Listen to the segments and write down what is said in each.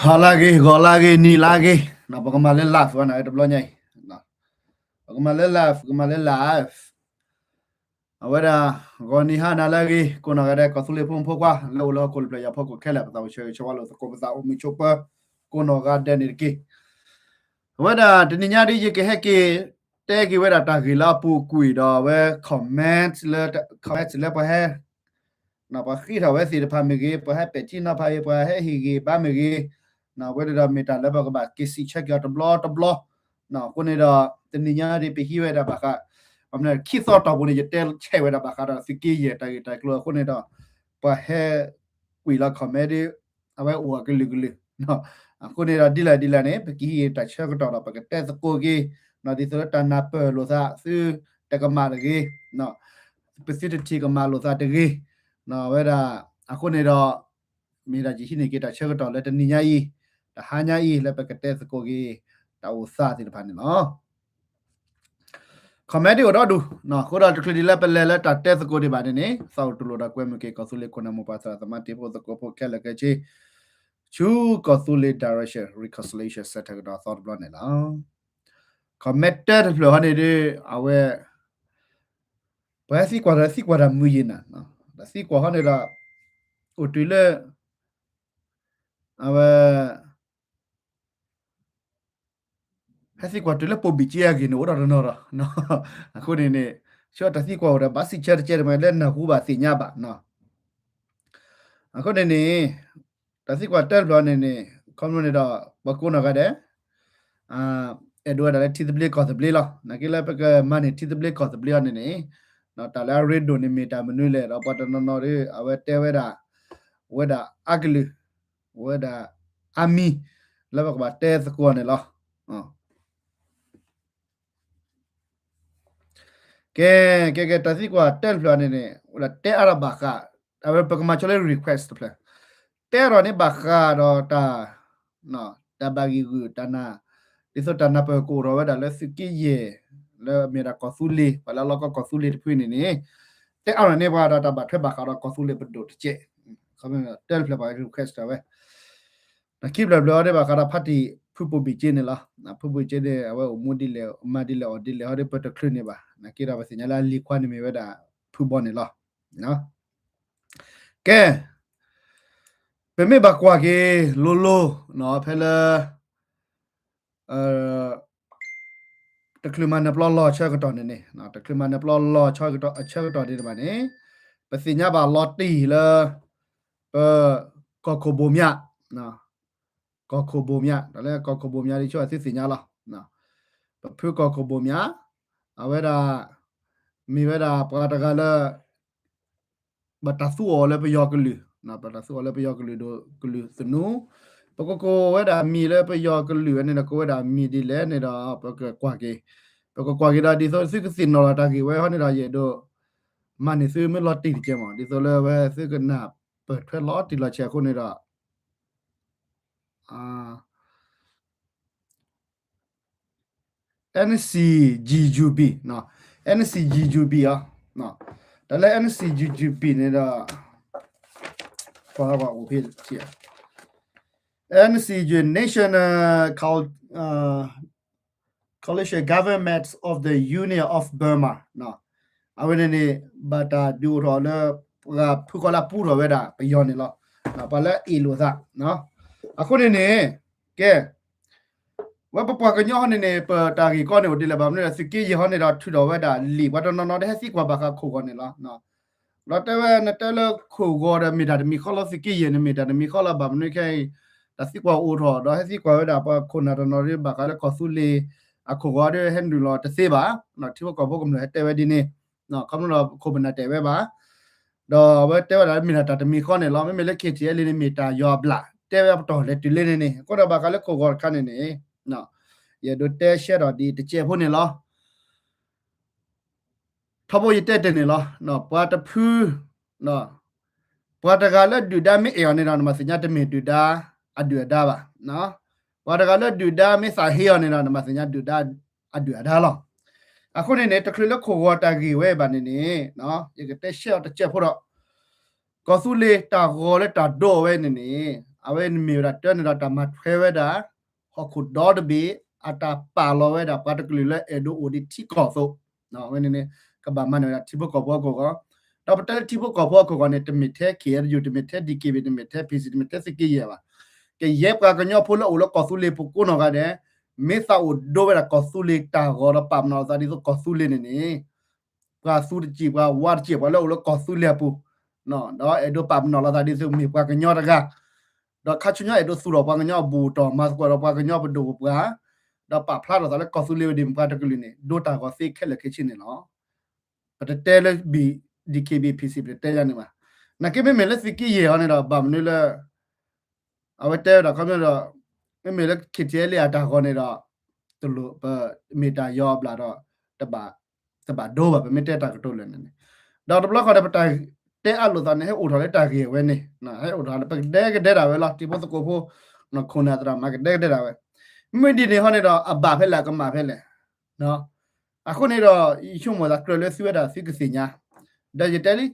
ဟါလၢအဂ့ၤ, ဂီၤလၢအဂ့ၤ, နံၤလၢအဂ့ၤ, ပကမၤလၢ live ဝဲန့ၣ် တဘျီညါအံၤ, ပကမၤလၢ live, ပကမၤလၢ live, အဝဲဒၣ် ဂီၤနံၤဟါနၤလၢအဂ့ၤ, ကိးနီၢ်ဂၤဒဲး ကီၢ်သူလ့ၤဖိမုၣ်ဖိခွါ လၢအိၣ်လၢဟီၣ်ခိၣ်လၢပျၢၤယၤဖီခိၣ်ခဲလၢာ် ပသးအိၣ်ဆၢဂ့ၤဆၢဝါလိာ်သကိး ပသးအိၣ်မုာ်ဆိးပၢၤ ကိးနီၢ်ဂၤဒဲးန့ၣ်တက့ၢ်. အဝဲဒၣ်တနံၤညါဒ် ယကဟဲက့ၤ တဲက့ၤဝဲဒၣ်တၢ်ဂ့ၢ်လၢအပူၤကွံာ်ဒီး အဝဲ comment လၢ comment လၢပှၤဟဲ ပှၤဃ့ထီၣ်ဝဲသ့ၣ်တဖၣ်မ့ၢ်ဂ့ၤ, ပှၤဟဲပဲာ်ထံနီၤဖးဂ့ၤ, ပှၤဟဲဟ့ၣ်ဂ့ၤဘါမ့ၢ်ဂ့ၤ, အဝဲန့ၣ်ဒီးမ့ၢ်တၢ်လၢပကဘၣ်က့ၤစံးဆၢက့ၤအီၤတဘျီတဘျီ, အဃိန့ၣ်ဒီး တနံၤညါဒ်ပဟံးဝဲဒၣ်ဘၣ်ဃး, မ့ၢ်ခံသီတီၢ်ပူၤန့ၣ် ယတဲဆဲးဝဲဒၣ်ဘၣ်ဃးဒီး သုးက့ယဲၢ်တၢ်ဂ့ၢ်တၢ်ကျိၤအဃိန့ၣ်ဒီး ပှၤဟဲကွံာ်လီၤ comment ဒ် အဝဲအိၣ်အကလုာ်ကလုာ်, အဃိန့ၣ်ဒီး ဒ်လဲၣ်ဒ်လဲၣ်န့ၣ် ပကဟံးတၢ်ဆၢကတီၢ်ဒီး ပကတဲသကိးက့ၤ, ဒ်သိးလၢတၢ်နၢ်ပၢၢ်လိာ်သး သုတကမၣ်တဂ့ၤ, ပသုတထံၣ်ကမၣ်လိာ်သးတဂ့ၤ, အဝဲဒၣ် အဃိန့ၣ်ဒီး မ့ၢ်ဒၣ်ယဟံးန့ၢ်က့ၤတၢ်ဆၢကတီၢ်လၢတနံၤညါအံၤ, တဟါညါအံၤ လၢပကတဲသကိးက့ၤ တၢ်အိၣ်သးသ့ၣ်တဖၣ်န့ၣ်လီၤ. comment ဒ်အိၣ်ဒီဒူၣ်, အဃိဒီးတချုးဒ်လၢပလဲၤလၢတၢ်တဲသကိးဒံးဘၣ်န့ၣ်န့ၣ် သးအိၣ်တူၢ်လိာ်ဒီးကွဲမုာ်က့ၤ ကီၢ်သူလ့ၤခိၣ်နၢ်မိၢ်ပၢ်သရၣ်သမါတံၤဖိသကိးဖိခဲလၢာ်ခဲဆ့ ဆူကီၢ်သူလ့ၤ direction reconciliation center ကဒီးအသီတဘျီန့ၣ်လီၤ. comment တၢတဖျၢၣ်ဟီန့ၣ်ဒီး အဝဲ ပှၤဟဲသံကွၢ်ဒီးသံကွၢ်တၢ်မုာ်ယံၤနၤ, ဒီးသံကွၢ်ဟီန့ၣ်ဒီး အိၣ်တုၤလၢ အဝဲ ဟဲသံကွၢ်တုၤလၢပိာ်ဘံၣ်က့အဂ့ၢ်န့ၣ် အိၣ်ဒီးတနီၤဒီး အဃိန့ၣ်န့ၣ် ဆၢတၢ်သံကွၢ်အိၣ်ဒီး ဘၣ်စံးဆၢတကဲတမံၤ လၢနၢ်ဟူဘၣ်သ့ၣ်ညါဘၣ်, အဃိန့ၣ်န့ၣ် တၢ်သံကွၢ်တၢတဖျၢၣ်န့ၣ်န့ၣ် ခီဖျိန့ၣ်ဒီး ပှၤကိးနီၢ်ဂၤဒဲး အဲၣ်ဒိးဝဲဒၣ်လၢထံသဘျ့ကီၢ်သဘျ့လီၤ. နာ်က့လၢပကမၤန့ၢ်ထံသဘျ့ကီၢ်သဘျ့အီၤန့ၣ်န့ၣ် တၢ်လၢအရ့ဒိၣ်န့ၣ်မ့ၢ်တၢ်မနုၤလဲၣ် ဒီးပှၤတနီၤနီၤဒီး အဝဲတဲဝဲဒၣ် ဝဲဒၣ်အါကလုာ် ဝဲဒၣ်အါမံၤ လၢပကဘၣ်တဲသကိးန့ၣ်လီၤ. ကဲ ကဲ ကဲ တၢ်သံကွၢ်တၢတဖျၢၣ်န့ၣ်န့ၣ် ဝဲဒၣ်တဲအါထီၣ်ဘၣ်ဃး အဝဲပကမၤဆိလၢ request တဖျၢၣ် တဲအါထီၣ်န့ၣ်ဘၣ်ဃးဒီးတၢ် တၢ်ဘၣ်ဂံၢ်ဂုာ်တၢ်နၢ် ဒ်သိးတၢ်နၢ်ပၢၢ်ကအိၣ်ထီၣ်ဝဲဒၣ်လၢသုးက့ယဲၢ် လၢအမ့ၢ်ဒၣ်ကီၢ်သူလ့ၤ ပှၤလၢအလီၢ်ကီၢ်သူလ့ၤတဖုန့ၣ်န့ၣ် တဲအါထီၣ်န့ၣ်ပှၤဒီးတၢ်ဘၣ်ထွဲဘၣ်ဃးဒီးကီၢ်သူလ့ၤပဒိၣ်တကဲး တၢတဖျၢၣ်ပှၤ request ဝဲ ခံဖျၢၣ်တဖျၢၣ်အီၤဒ်ဘၣ်ဃးဒီး ဖါတံၢ်ဖုဘိၣ်ဘံၣ်က့န့ၣ်လီၤ. ဖုဘိၣ်ဘံၣ်က့န့ၣ် အဝဲအိၣ်မူဒ်လဲၣ် မၤဒ်လဲၣ်အီၣ်ဒ်လဲၣ်ဟီဒီး ပတချုးန့ၢ်ဘၣ်. နာ်က့ဒီးပသ့ၣ်ညါလၢအလံၤခွါန့ၣ်မ့ၢ်ဝဲဒၣ်ဖုဘီန့ၣ်လီၤ. ကဲ ပမ့ၢ်ဘၣ်ကွၢ်က့ၤလိၤလိၤ ဖဲလၢ တချုးမၤနၢၤပျီလီၤဆၢကတီၢ်န့ၣ်န့ၣ် တချုးမၤနၢၤပျီလီၤဆၢကတီၢ်ဒံးဘၣ်န့ၣ် ပသ့ၣ်ညါဘၣ်လီၤတံၢ်လၢ ပ ကီၢ်ခိၣ်ဘိၣ်မၠး ကီၢ်ခိၣ်ဘိၣ်မၠး တၢ်လၢကီၢ်ခိၣ်ဘိၣ်မၠးဒ်ဆိသုသ့ၣ်ညါလီၤ. ပဖုကီၢ်ခိၣ်ဘိၣ်မၠး အဝဲဒၣ် မ့ၢ်ဝဲဒၣ်ပှၤတဂၤလၢ ဘၣ်တၢ်သူအီၤလၢပယီၤကလုာ် ဘၣ်တၢ်သူအီၤလၢပယီၤကလုာ်ဒိၣ်ကလုာ်သနူ ပကကိးဝဲဒၣ်အမံၤလၢပယီၤကလုာ်ဝဲန့ၣ်ဒီး ကိးဝဲဒၣ်အမံၤဒ်လဲၣ်န့ၣ်ဒီး ပကကွၢ်က့ၤ ပကကွၢ်က့ၤဒီး ဒ်သိးသုကသ့ၣ်နီၣ်လီၤတၢ်ဂ့ၢ်ဝဲဟီန့ၣ်ဒီး ယအဲၣ်ဒိး မၤန့ၢ်သုမ့ၢ်လီၤတံၢ်တကဲမး ဒ်သိးလၢအဝဲသုကနၢ်ပၢၢ်ထွဲလီၤတံၢ်လီၤဆဲးအဃိန့ၣ်ဒီး NCGUB, NCGUB အီၤ တၢ်လၢ NCGUB န့ၣ်ဒီး ပှၤအိၣ်ဖဲ NCG National Coal Coalition Government of the Union of Burma အဝဲန့ၣ်န့ၣ် ဘၣ်တၢ်ဒုးအိၣ်ထီၣ်လၢ ပှၤဖုကီၢ်လၢပူထီၣ်ဝဲဒၣ်ပယီၤန့ၣ်လီၤ. ပှၤလၢအ့ၣ်လိာ်သး အဃိန့ၣ်န့ၣ် ကဲ ဝဲပပှၤကညီဟီန့ၣ်န့ၣ် ပတၢ်ဂ့ၢ်ကီန့ၣ်အိၣ်ဒ်လဲၣ် ဘၣ်မနုၤဒီးသုးက့ယဲၢ်ဟီန့ၣ်ဒီးထုးထီၣ်ဝဲဒၣ်လံာ် ပှၤတနီၤနီၤဒီးဟဲသံကွၢ်ဘၣ်ဃးခိၣ်ဂီၤန့ၣ်လီၤ. ဒီးတဲဝဲနတဲလၢခိၣ်ဂီၤဒီးမ့ၢ်တၢ်တမံၤဃီလီၤ သုးက့ယဲၢ်န့ၣ်မ့ၢ်တၢ်တမံၤဃီလီၤ ဘၣ်မနုၤခဲအံၤ တၢ်သံကွၢ်အိၣ်ထီၣ် ဒီးဟဲသံကွၢ်ဝဲဒၣ်ပှၤခိၣ်နၢ်တနီၤဒီးဘၣ်ဃးလၢကီၢ်သူလ့ၤ အခိၣ်ဂီၤဒီးဟဲနုာ်လီၤတသ့ဘၣ်. ထံဖိကီၢ်ဖိကမျၢၢ်ဟဲတဲဝဲဒ်န့ၣ် ခီဖျိဒီးခိၣ်ပနၢ်တဲဝဲဘၣ် ဒီးအဝဲတဲဝဲဒၣ်မ့ၢ်ဒၣ်တၢ်တမံၤဃီန့ၣ်လီၤ. မ့မ့ၢ်လၢ KTLA န့ၣ်မ့ၢ်တၢ်ယီၤအဘျၣ် တဲဝဲပတီၢ်လဲၤတုၤလၢန့ၣ်န့ၣ် အဃိဒီးဘၣ်ဃးလၢခိၣ်ဂီၤတခါန့ၣ်န့ၣ် ယအဲၣ်ဒိးတဲရှဲဒီးဒ်တကဲးဖိန့ၣ်လီၤ. ထီဘိယတဲတ့ၢ်န့ၣ်လီၤ. ပှၤတဖု ပှၤတဂၤလၢဒုၣ်ဒါမ့ၢ်အဲၣ်အီၤန့ၣ်ဒီး နမၤသ့ၣ်ညါတမ့ၢ်ဒုၣ်ဒါအဒုၣ်အဒါဘၣ်. ပှၤတဂၤလၢဒုၣ်ဒါမ့ၢ်သးဟ့အီၤန့ၣ်ဒီး နမၤသ့ၣ်ညါဒုၣ်ဒါအဒုၣ်အဒါလီၤ. အဃိန့ၣ်န့ၣ် တချုးလၢခိၣ်ဂီၤတၢ်ဂ့ၢ်ဝဲဘၣ်န့ၣ်န့ၣ် ယကတဲရှဲအီၤတကဲးဖိဒီး ကီၢ်သူလ့ၤတၢ်ဂီၤလၢတၢ်ဒိဝဲန့ၣ်န့ၣ် အဝဲန့ၣ်မ့ၢ်ဝဲဒၣ်တၢ်န့ၣ်ဒီး တၢ်မၤထွဲဝဲဒၣ် ဟီၣ်ခိၣ်ဒီတဘ့ၣ် အတၢ်ပာ်လီၤဝဲဒၣ်ပှၤတကလုာ်လၢအဲၣ်ဒိးအိၣ်ဒံးထံကီၢ်အသိး, အဝဲန့ၣ်န့ၣ် ကဘၣ်မၤန့ၢ်ဝဲဒၣ်ထံဖိကီၢ်ဖိအခိၣ်ဂီၤ, ဒီးပတဲလၢထံဖိကီၢ်ဖိအခိၣ်ဂီၤန့ၣ် တမ့ၢ်ထဲ ခ့ၣ်အဲၣ်ယူၣ် တမ့ၢ်ထဲ ဒံၣ်က့ၣ်ဘ့ၣ် တမ့ၢ်ထဲ ဖံၣ်စံၣ် တမ့ၢ်ထဲသုးက့ယဲၢ်ဘၣ်, ကယဲၢ်ပှၤကညီဖိလၢအိၣ်လၢကီၢ်သူလ့ၤပူၤကိးနီၢ်ဂၤဒဲး, မ့ၢ်သးအိၣ်ဒိဝဲဒၣ်ကီၢ်သူလ့ၤတၢ်ဂီၤဒီးပာ်ပနီၣ်လိာ်သးဒ်သိးကီၢ်သူလ့ၤန့ၣ်န့ၣ် ပှၤသူတစဲး ပှၤဝါတစဲး ပှၤလၢအိၣ်လၢကီၢ်သူလ့ၤအပူၤ, ဒီးအဲၣ်ဒိးပာ်ပနီၣ်လိာ်သးဒ်သိးမ့ၢ်ပှၤကညီတဂၤ, ဒီးခါဆူညါအဲၣ်ဒိးသူၣ်ထီၣ်ပှၤကညီအဘူၣ်အတီၢ် မၤသကိးဒီးပှၤကညီပဒိၣ်ပပှၢ်, ဒီးပာ်ဖျါထီၣ်သးလၢကီၢ်သူလ့ၤဝဲဒၣ်မ့ၢ်ပှၤတကလုာ်န့ၣ် ဒိတၢ်ဂီၤသ့ခဲလၢာ်ခဲဆ့န့ၣ်လီၤ. ပတတဲလၢ ဒံၣ်က့ၣ်ဘ့ၣ် ဖံၣ်စံၣ် ပတတဲယၤန့ၣ်ဘၣ်. နာ်က့မ့မ့ၢ်လၢသုးက့ယဲၢ်အီၤန့ၣ်ဒီး ဘၣ်မနုၤလၢ အဝဲတဲဝဲဒၣ်ခီပညီဒီး မ့မ့ၢ်လၢ ခ့ၣ်ထံၣ်အဲလ့ၣ် အတၢ်ဂီၤန့ၣ်ဒီး တလိၣ်ပမ့ၢ်တၢ်ယီၤအဘျၣ်ဒီး တဘၣ်ဒိဘၣ် ပမ့ၢ်တဲတၢ်ကတိၤလၢာ်န့ၣ်န့ၣ်, ဒီးတဘျီဃီဒီး ပတၢ်တဲအါလိာ်သးန့ၣ် ဟဲအိၣ်ထီၣ်လၢတၢ်ဂ့ၢ်ဝဲန့ၣ်, ဟဲအိၣ်ထီၣ်လၢ ပကဒဲကဒဲဒၣ်ဝဲလီၤ တံၤဖိသကိးဖိ, ခိၣ်နၢ်သရၣ်မၤကဒဲကဒဲဒၣ်ဝဲ, မ့ၢ်ဒ်န့ၣ်ဟီန့ၣ်ဒီး အဘၣ်ဖဲလဲၣ် အကမၣ်ဖဲလဲၣ်, အဃိန့ၣ်ဒီး ယဆိကမိၣ်သးကြၢးလၢသုဝဲဒၣ်သုကသ့ၣ်ညါ, ဒီးယတဲလံ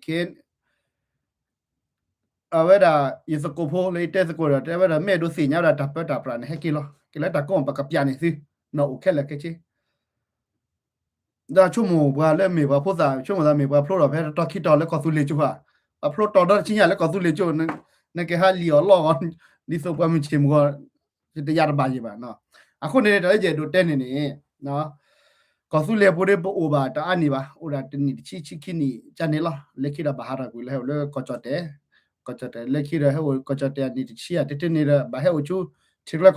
အဝဲဒၣ်ယသကိးဖိလၢယတဲသကိးဒီး တဲဝဲဒၣ် မ့ၢ်အဲၣ်ဒိးသ့ၣ်ညါဝဲဒၣ်တၢ်ပၢတၢ်ပြးန့ၣ် ဟဲက့ၤလီၤ က့ၤလၢတၢ်ကိးပကပျးန့ၢ်သု, နီၢ်အိၣ်ခဲလၢာ်ခဲဆ့, ဒီးဆိကမိၣ်ပှၤလၢမ့ၢ်ပှၤဖိသၣ် ဆိကမိၣ်သးမ့ၢ်ပှၤဖျိထီၣ်ဖဲတတီၤခံတီၤလၢကီၢ်သူလ့ၤကၠိဧါ, ပှၤဖျိတီၤဒီတဆံညါလၢကီၢ်သူလ့ၤကၠိ, နကဟးလံၣ်အီၤလီၢ်အီၤ ဒ်သိးပှၤမုၢ်ဆ့ၣ်မုၢ်ဂီၤ တယၤတဘၣ်ယံၤဘၣ်, အဃိန့ၣ် တၢ်လၢယအဲၣ်ဒိးတဲန့ၣ်န့ၣ် ကီၢ်သူလ့ၤပူၤဒီးပအိၣ်ဘၣ်တအါန့ၢ်ဘၣ်, အိၣ်ဒၣ်တနံၣ်တဆံဆံခံနံၣ်ကန့ၣ်လီၤ. လၢခံဒီးဘၣ်ဟးထီၣ်ကွံာ်လၢဟဲအိၣ်လၢကီၢ်ကၠီၣ်တဲာ်, ကီၢ်ကၠီၣ်တဲာ် လၢခံဒီးဟဲအိၣ်ကီၢ်ကၠီၣ်တဲာ်အနံၣ်တဆံဧါ တထံၣ်န့ၣ်ဒီး ဘၣ်ဟဲအိၣ်ဆူထံချၢကီၢ်ချၢလီၤ. ကီၢ်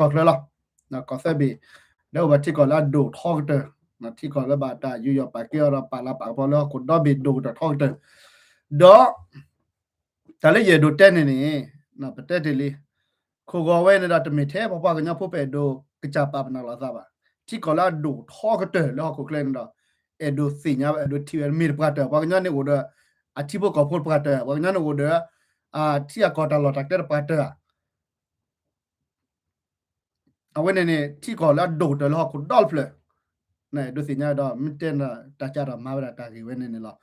သၢဘ့ၣ် ဒီးအိၣ်ဘၣ်ထံကီၢ်လၢအဒိၣ်ထီကတၢၢ်, ထံကီၢ်လၢဘၣ်တၢ်ယူးယီၣ်ပာ်ကဲအီၤဒီးပာ်လၤပာ်ကပီၤလၢဟီၣ်ခိၣ်ဒီဘ့ၣ်ဒိၣ်ကတၢၢ်ထီကတၢၢ်, ဒီး တၢ်လၢယအဲၣ်ဒိးတဲန့ၣ်န့ၣ် ပတဲတ့ၢ်လံ, ခိၣ်ဂီၤဝဲန့ၣ်ဒီး တမ့ၢ်ထဲပပှၤကညီဖိပအဲၣ်ဒိးကစၢ်ပာ်ပနီၣ်လိာ်သးဘၣ်. ထံကီၢ်လၢအဒိၣ်ထီကတၢၢ်လၢဟီၣ်ခိၣ်ချၢန့ၣ်ဒီး အဲၣ်ဒိးသ့ၣ်ညါ အဲၣ်ဒိးထံၣ်ဝဲမ့ၢ်တပှၤတၢၢ် ပှၤကညီန့ၣ်အိၣ်ဒီး အထံဖိကီၢ်ဖိတပှၤတၢၢ် ပှၤကညီန့ၣ်အိၣ်ဒီး အထံအကီၢ်တၢ်လီၢ်တၢ်ကျဲတပှၤတၢၢ် အဝဲန့ၣ်န့ၣ် ထံကီၢ်လၢအဒိၣ်ကတၢၢ်လၢဟီၣ်ခိၣ်ဒီတဖျၢၣ်, အဲၣ်ဒိးသ့ၣ်ညါဒီး မ့ၢ်တဲတၢ်ကၢ်ဒီးမၤဝဲဒၣ်တၢ်ဂ့ၢ်ဝဲန့ၣ်န့ၣ်လီၤ.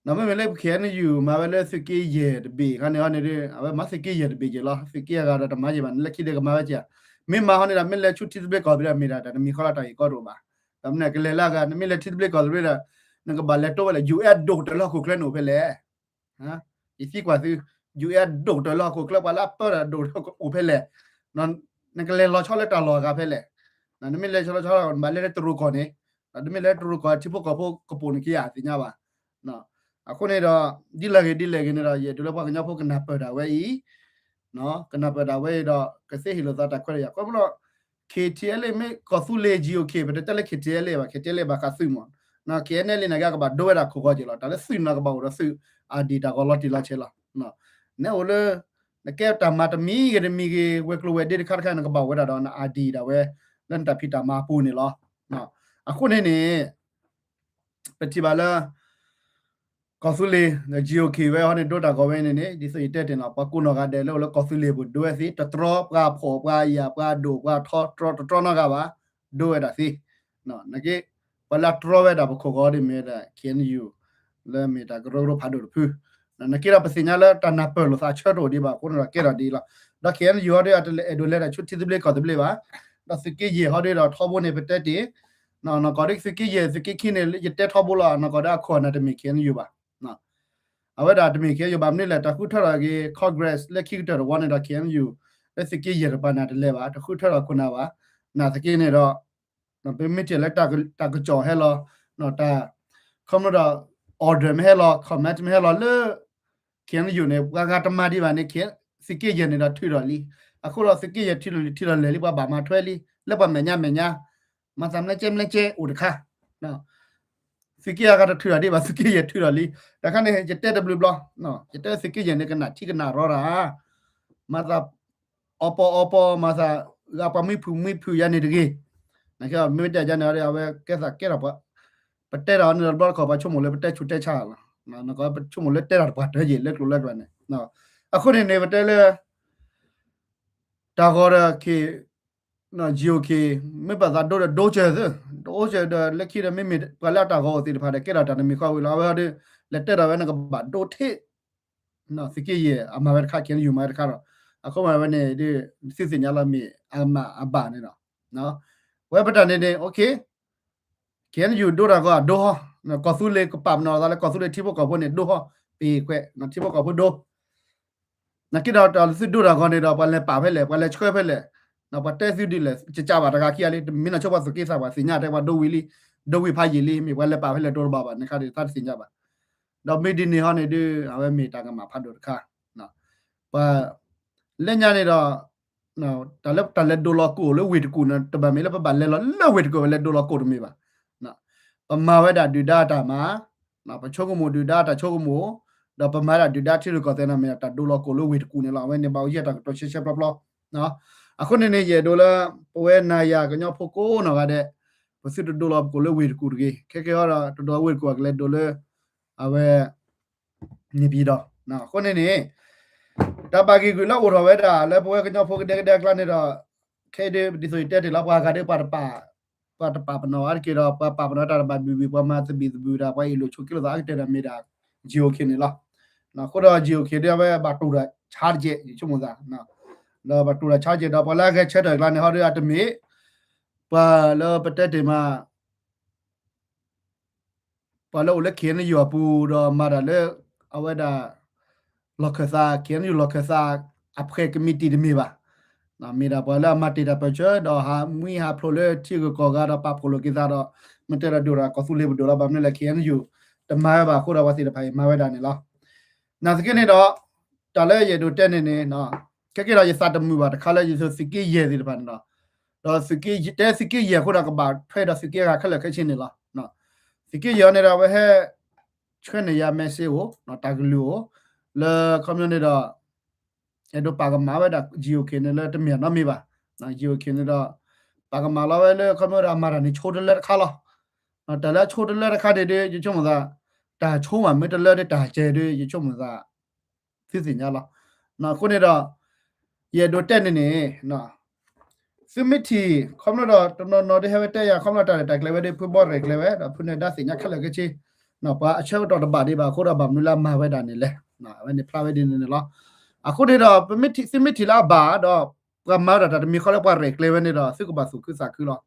မ့မ့ၢ်လၢ ခ့ၣ်အဲၣ်ယူၣ် မၤဝဲလၢသုးက့ယဲၢ်တဘ့ၣ်ခါန့ၣ်န့ၣ် အဝဲမၤသုးက့ယဲၢ်တဘ့ၣ်ယဲၢ်လီၤ. သုးက့အဂၤဒီးတမၤယံၤဘၣ် နလၢခံဒီးကမၤဝဲက့ၤဧါ. မ့ၢ်မၤဟီန့ၣ်ဒီး မ့ၢ်လဲၤဆူထံသဘျ့ကီၢ်သဘျ့ဒီး မ့ၢ်ဒၣ်တၢ်တမံၤဃီလၢတၢ်ဂ့ၢ်ကီတအိၣ်ဘၣ်. ဒီးမ့ၢ်ကလဲၤလၢအဂၤ နမ့ၢ်လဲၤထံသဘျ့ကီၢ်သဘျ့ဒီး နကဘၣ်လဲၤတိဝဲလၢ ယူၣ်အဲၣ် ဒိၣ်ကတၢၢ်လၢဟီၣ်ခိၣ်ချၢန့ၣ်အိၣ်ဖဲလဲၣ် ယသံကွၢ်သု, ယူၣ်အဲၣ် ဒိၣ်ကတၢၢ်လၢဟီၣ်ခိၣ်ချၢ ပှၤလၢအပၢတၢ်ဒိၣ်ကတၢၢ်အိၣ်ဖဲလဲၣ်. နကလဲၤလီၤဆီလၢတၢ်လီၢ်အဂၤဖဲလဲၣ်. နမ့ၢ်လဲၤဆီလီၤဆီ နဘၣ်လဲၤလၢတရူးကီၢ်န့ၣ်, နမ့ၢ်လဲၤတရူးကီၢ် ထံဖိကီၢ်ဖိကပိာ်နခံဂၤသ့ၣ်ညါဘၣ်. အဃိန့ၣ်ဒီး ဒ်လဲၣ်ဂ့ၤဒ်လဲၣ်ဂ့ၤန့ၣ်ဒီး ယအဲၣ်ဒိးလၢပှၤကညီဖိကနၢ်ပၢၢ်ဒၣ်ဝဲအံၤ, ကနၢ်ပၢၢ်ဒၣ်ဝဲအံၤဒီး ကသ့ဟ့ၣ်လိာ်သးတၢ်ခွဲးတၢ်ယာ် ခီဖျိ ခ့ၣ်ထံၣ်အဲလ့ၣ် မ့ၢ်ကီၢ်သူလ့ၤ GOK ပတတဲလၢ ခ့ၣ်ထံၣ်အဲလ့ၣ် ဘၣ် ခ့ၣ်ထံၣ်အဲလ့ၣ်ဘၣ်ဃးသုးမး, ခ့ၣ်အဲၣ်ယူၣ်န့ၣ် နကဘၣ်ဒိဝဲဒၣ်ခိၣ်ဂီၤက့ၤလီၤ. တၢ်လၢသုးန့ၣ် နကဘၣ်အိၣ်ဒီးသုး ID တၢ်ဂီၤလီၤတံၢ်လီၤဆဲးလီၤ. နအိၣ်လၢ နကဲတၢ်မၤတမံၤဂ့ၤတမံၤဂ့ၤ ဝဲၤကျိၤဝဲၤဒ့တခါတခါ နကဘၣ်အိၣ်ဝဲဒၣ်ဒီးန ID ဒၣ်ဝဲ လၢနတၢ်ဖံးတၢ်မၤအပူၤန့ၣ်လီၤ. အဃိန့ၣ်န့ၣ် ပထံၣ်ဘၣ်လၢ ကီၢ်သူလ့ၤ GOK ဝဲဟီန့ၣ် ဒိတၢ်ဂီၤဝဲန့ၣ်န့ၣ် ဒ်သိးယတဲတ့ၢ်လီၤ ပှၤကိးနီၢ်ဂၤဒဲးလၢအိၣ်လၢကီၢ်သူလ့ၤပူၤဒိဝဲသ့ တတြီ ပှၤဖှီၣ်ပှၤယာ်ပှၤဒိၣ်ပှၤထီတြီတတြီနီတဂၤဘၣ်, ဒိဝဲဒၣ်သ့. နက့ ပှၤလၢအတြီဝဲဒၣ်ပခိၣ်ဂီၤဒ်မ့ၢ်ဝဲဒၣ် ခ့ၣ်အဲၣ်ယူၣ် လၢမ့ၢ်တၢ်ကရၢကရိဖးဒိၣ်တဖု, နက့ဒီးပသ့ၣ်ညါလၢတၢ်နၢ်ပၢၢ်လိာ်သးဆၢတအိၣ်ဒံးဘၣ်အဃိန့ၣ်ဒီးကဲထီၣ်ဒ်အံၤလီၤ. ဒီး ခ့ၣ်အဲၣ်ယူၣ် ဟီဒ်အတအဲၣ်ဒိးလဲၤဒၣ်ဆူထံသဘျ့ကီၢ်သဘျ့ဘၣ်, ဒီးသုးက့ယဲၢ်ဟီဒ်ဒီးထီဘိန့ၣ် ပတဲတ့ၢ် နီၢ်ကီၢ်ဒ်သုးက့ယဲၢ်သုးက့ခံန့ၣ် ယတဲထီဘိလီၤ နီၢ်ကီၢ်ဒ်အခိၣ်အနၢ်တမ့ၢ် ခ့ၣ်အဲၣ်ယူၣ် ဘၣ်. အဝဲဒၣ်တမ့ၢ် ခ့ၣ်အဲၣ်ယူၣ် ဘၣ်မနုၤလဲၣ် တၢ်ဃုထၢထီၣ်က့ၤ Congress လၢခံကတၢၢ်တဝီန့ၣ်ဒီး ခ့ၣ်အဲၣ်ယူၣ် လၢသုးက့ယဲၢ်တပၤနၢ်တလဲၤဘၣ် တဃုထၢထီၣ်ခိၣ်နၢ်ဘၣ်. နာ်သက့န့ၣ်ဒီး ပမ့ၢ်ထံၣ်လၢတၢ်ကစီၣ်ဟဲလီၤ တၢ် ခီဖျိဒီး order မ့ၢ်ဟဲလီၤ command မ့ၢ်ဟဲလီၤလၢ ခ့ၣ်အဲၣ်ယူၣ် န့ၣ် ပှၤဂၤတမၤဒံးဘၣ်န့ၣ် သုးက့ယဲၢ်န့ၣ်ဒီးထုးထီၣ်လံ. အဃိဒီးသုးက့ယဲၢ်ထုးထီၣ်လံ ထုးထီၣ်လဲၢ်လံ ပှၤဘၣ်မၤထွဲလံ လၢပှၤမဲာ်ညါမဲာ်ညါ မၤသးမနုၤကဲမနုၤကဲအိၣ်တခါ သုးက့အဂၤတထုးထီၣ်ဒံးဘၣ် သုးက့ယဲၢ်ထုးထီၣ်လံ. တၢ်ခါန့ၣ် ယတဲတဘျုးဘျီ ယတဲသုးက့ယဲၢ်န့ၣ် ကနၣ်ထံကနၣ်ရီတၢ် မၤသး အီပီအီပီ မၤသး ဂၤပှၤမှံဖုးမှံဖုးယၤန့ၣ်တဂ့ၤ. နကမ့ၢ်တဲယၤန့ၣ် အဝဲကဲသးကဲထီၣ်ပှၤ ပတဲတၢ်န့ၣ်ဒီးတဘျီတခီၣ် ပှၤဆိကမိၣ်လၢပတဲဆူးတဲဆါလီၤ. နကပဆိကမိၣ်လၢတဲတၢ်တပှၢ်တၢၢ်ယံၤလၢကျိၤလၢကျဲန့ၣ်. အဃိန့ၣ်န့ၣ် ပတဲလၢ တၢ်ဂီၤဒီး ခ့ၣ် GOK မ့ၢ်ဘၣ်သးဒိဒီးဒိစၢၤသ့ ဒိစၢၤဒီးလၢခံဒီး မ့မ့ၢ်ပှၤလၢအတၢ်ဂီၤအိၣ်သ့ၣ်တဖၣ်ဒီး ကဲထီၣ်တၢ်တမံၤဃီဝံၤလီၤ. အဝဲဒီး လဲၤတဲထီၣ်ဝဲ နကဘၣ်ဒိထဲ သုးက့ယဲၢ်အမၤဝဲတခါ ခ့ၣ်အဲၣ်ယူၣ် မၤဝဲတခါဒီး အဃိမးဝဲန့ၣ်ဒုး သုသ့ၣ်ညါလီၤမ့ၢ်အမၤအဘၣ်န့ၣ်ဒီး ဝဲပတၢ်န့ၣ်န့ၣ် okay, ခဲအံၤဒိၣ်တၢ်ဂီၤအဒိဟီ, ကီၢ်သူလ့ၤကပာ်ပနီၣ်သးလၢကီၢ်သူလ့ၤထံဖိကီၢ်ဖိန့ၣ်ဒိဟီ, ပ့ၤခွဲး ထံဖိကီၢ်ဖိဒိ နာ်က့ဒီးတၢ်သုဒိၣ်တၢ်ဂီၤန့ၣ်ဒီး ပှၤလဲၤပာ်ဖဲလဲၣ် ပှၤလဲၤဆှၢဖဲလဲၣ်, ပှၤတဲသုဒ်လဲၣ် ကကးဘၣ်တဂၤခံဂၤလံ တမ့ၢ်နီၢ်ဆိပှၤသူၣ်က့သးပှၢ်သ့ၣ်ညါတဲပှၤဒိဝံၤလံ, ဒိဝံၤဖးယံာ်လံ မ့ၢ်ပှၤလဲၤပာ်ဖဲလဲၣ်ဒိတဘၣ်ဘၣ်န့ၣ်ခါဒီး တၢ်တသ့ၣ်ညါဘၣ်. ဒီးမ့ၢ်ဒ်န့ၣ်ဟီန့ၣ်ဒုး အဝဲမ့ၢ်တၢ်ကမၣ်ဖးဒိၣ်တခါ, ပှၤ လၢညါန့ၣ်ဒီး တၢ်လၢတၢ်လဲၤဒိးလီၤကိၣ်လၢဝ့ၢ်တကူၣ်န့ၣ် တဘၣ်မ့ၢ်လၢပဘၣ်လဲၤလီၤလၢဝ့ၢ်တကူၣ် ပလဲၤဒိးလီၤကိၣ်တမ့ၢ်ဘၣ်. ပမၤဝဲဒၣ်ဒုၣ်ဒါတၢ်မၤ, ပဆိကမိၣ်ဒုၣ်ဒါတၢ်ဆိကမိၣ်, ဒီးပမၤဒၣ်ဒုၣ်ဒါထံရူၢ်ကီၢ်သဲးန့ၣ်မ့ၢ်ဒၣ်တၢ်ဒိးလီၤကိၣ်လၢဝ့ၢ်တကူၣ်န့ၣ်လီၤ. အဝဲန့ၣ်ဘၣ်အိၣ်ယဲၢ်တၢ်ကတိၤရှဲရှဲပျီပျီ. အဃိန့ၣ်န့ၣ် ယအဲၣ်ဒိးလၢ ပဝဲနၤယၤကညီဖိကိးနီၢ်ဂၤဒဲး ပသုတဒိးလီၤပကိၣ်လၢဝ့ၢ်တကူၣ်တဂ့ၤ. ခဲကဲအံၤဒီး တဒိးဝ့ၢ်တကူၣ်အကလဲၤဒိးလၢ အဝဲ န့ၣ်ပံၤဒီး အဃိန့ၣ်န့ၣ် တၢ်ဘၣ်ဂံာ်ဂုာ်လၢအိၣ်ထီၣ်ဝဲဒၣ်လၢပဝဲကညီဖိကဒဲကဒဲအကျါန့ၣ်ဒီး ခဲအံၤဒ် ဒ်သိးယတဲတ့ၢ်လီၤ ပှၤဂၤဒ်ပှၤတပာ် ပှၤတပာ်ပနီၣ်ဝဲတက့ၢ်ဒီး ပှၤပာ်ပနီၣ်တၢ်တဘၣ်ဘံၣ်ဘံၣ် ပှၤမၤသဘံၣ်သဘုၣ်တၢ် ပှၤအ့ၣ်လိာ်ဆိးက့လိာ်သးအကတၢၢ်ဒီးမ့ၢ်ဒၣ် GOK န့ၣ်လီၤ. အဃိဒီး GOK ဒ်အဝဲဘၣ်တူၢ်တၢ်ဆါတကဲး ယဆိကမိၣ်သး ဒီးဘၣ်တူၢ်တၢ်ဆါတကဲးဒီး ပှၤလၢအဂဲၤဆၢထၢၣ်အကျါန့ၣ် ဟီဒ်အတမ့ၢ် ပှၤလၢပတဲတ့ၢ်မး ပှၤလၢအိၣ်လၢ KNU အပူၤဒီးမၤတၢ်လၢ အဝဲဒၣ် လီၢ်ခၢၣ်သး KNU လီၢ်ခၢၣ်သး အဖှဲးကမံးတံာ်တမ့ၢ်ဘၣ်. မ့ၢ်ဒၣ်ပှၤလၢအမၤတ့ၢ်တၢ်ပၢၢ်ဆၢ ဒီးဟးမှံဟးဖျိးလၢထံဂုၤကီၢ်ဂၤဒီးပာ်ဖှိၣ်လိာ်က့ၤသးဒီး မ့ၢ်တဲဒီးဒိၣ်ဒီးကီၢ်သူလ့ၤပဒိၣ်လီၤ ဘၣ်မနုၤလဲၣ် KNU တမၤဝဲဘၣ်အဃိဒီးပှၤသ့ၣ်တဖၣ်အံၤမၤဝဲဒၣ်န့ၣ်လီၤ. နာ်သက့န့ၣ်ဒီး တၢ်လၢယအဲၣ်ဒိးတဲန့ၣ်န့ၣ် ခဲကဲဒီးယသးတမုာ်ဘၣ်တခါလၢယသုးက့ယဲၢ်သ့ၣ်တဖၣ်န့ၣ်လီၤ. ဒီးသုးက့တဲသုးက့ယဲၢ်အဃိဒီးကဘၣ်ထွဲဒီးသုးက့ဂၤခဲလၢာ်ခဲဆ့န့ၣ်လီၤ. သုးက့ယဲၢ်အံၤန့ၣ်ဒီးအဝဲဟဲ ဆှၢန့ၢ်ယၤ message အိၣ် တၢ်ကလုၢ်အိၣ် လၢခီပညီန့ၣ်ဒီး အဲၣ်ဒိးပာ်ကမၣ်ဝဲဒၣ် GOK န့ၣ်လၢတမ့ၢ်နီတမံၤဘၣ်. GOK န့ၣ်ဒီး ပာ်ကမၣ်လီၤဝဲလၢခီပညီဒီးအမၤတၢ်န့ၣ်ဆိတလၢတခါလီၤ. တၢ်လၢအဆိတလၢတခါန့ၣ်ဒီး ယဆိကမိၣ်သး တၢ်ဆိမးမ့ၢ်တလၢဒီးတၢ်ကဲဒီး ယဆိကမိၣ်သး သုသ့ၣ်ညါလီၤ. အဃိန့ၣ်ဒီး ယအဲၣ်ဒိးတဲန့ၣ်န့ၣ် သုမ့ၢ်ထံၣ် ခီပညီဒီးတနီၤနီၤဒ်ဟဲဝဲတဲယၤ ခီပညီတၢ်ရဲၣ်တၢ်ကျဲၤဝဲဒ်ဖုဘီရဲၣ်ကျဲၤဝဲ ဒီးဖုနဲၣ်ဒါသ့ၣ်ညါခဲလၢာ်ခဲဆ့ ပှၤအဆၢကတီၢ်တဘၣ်ဒံးဘၣ်အဃိဒီးဘၣ်မနုၤလၢအမၤဝဲဒၣ်န့ၣ်လဲၣ်. အဝဲန့ၣ်ဖျါဝဲဒ်န့ၣ်န့ၣ်လီၤ. အဃိန့ၣ်ဒီး သုမ့ၢ်ထံၣ်လၢအဘၣ်ဒီး ပှၤမၤဝဲဒၣ်တၢ်တမံၤဃီလၢပှၤရဲၣ်ကျဲၤဝဲန့ၣ်ဒီး သုကဘၣ်သူၣ်ခုသးခုလီၤ.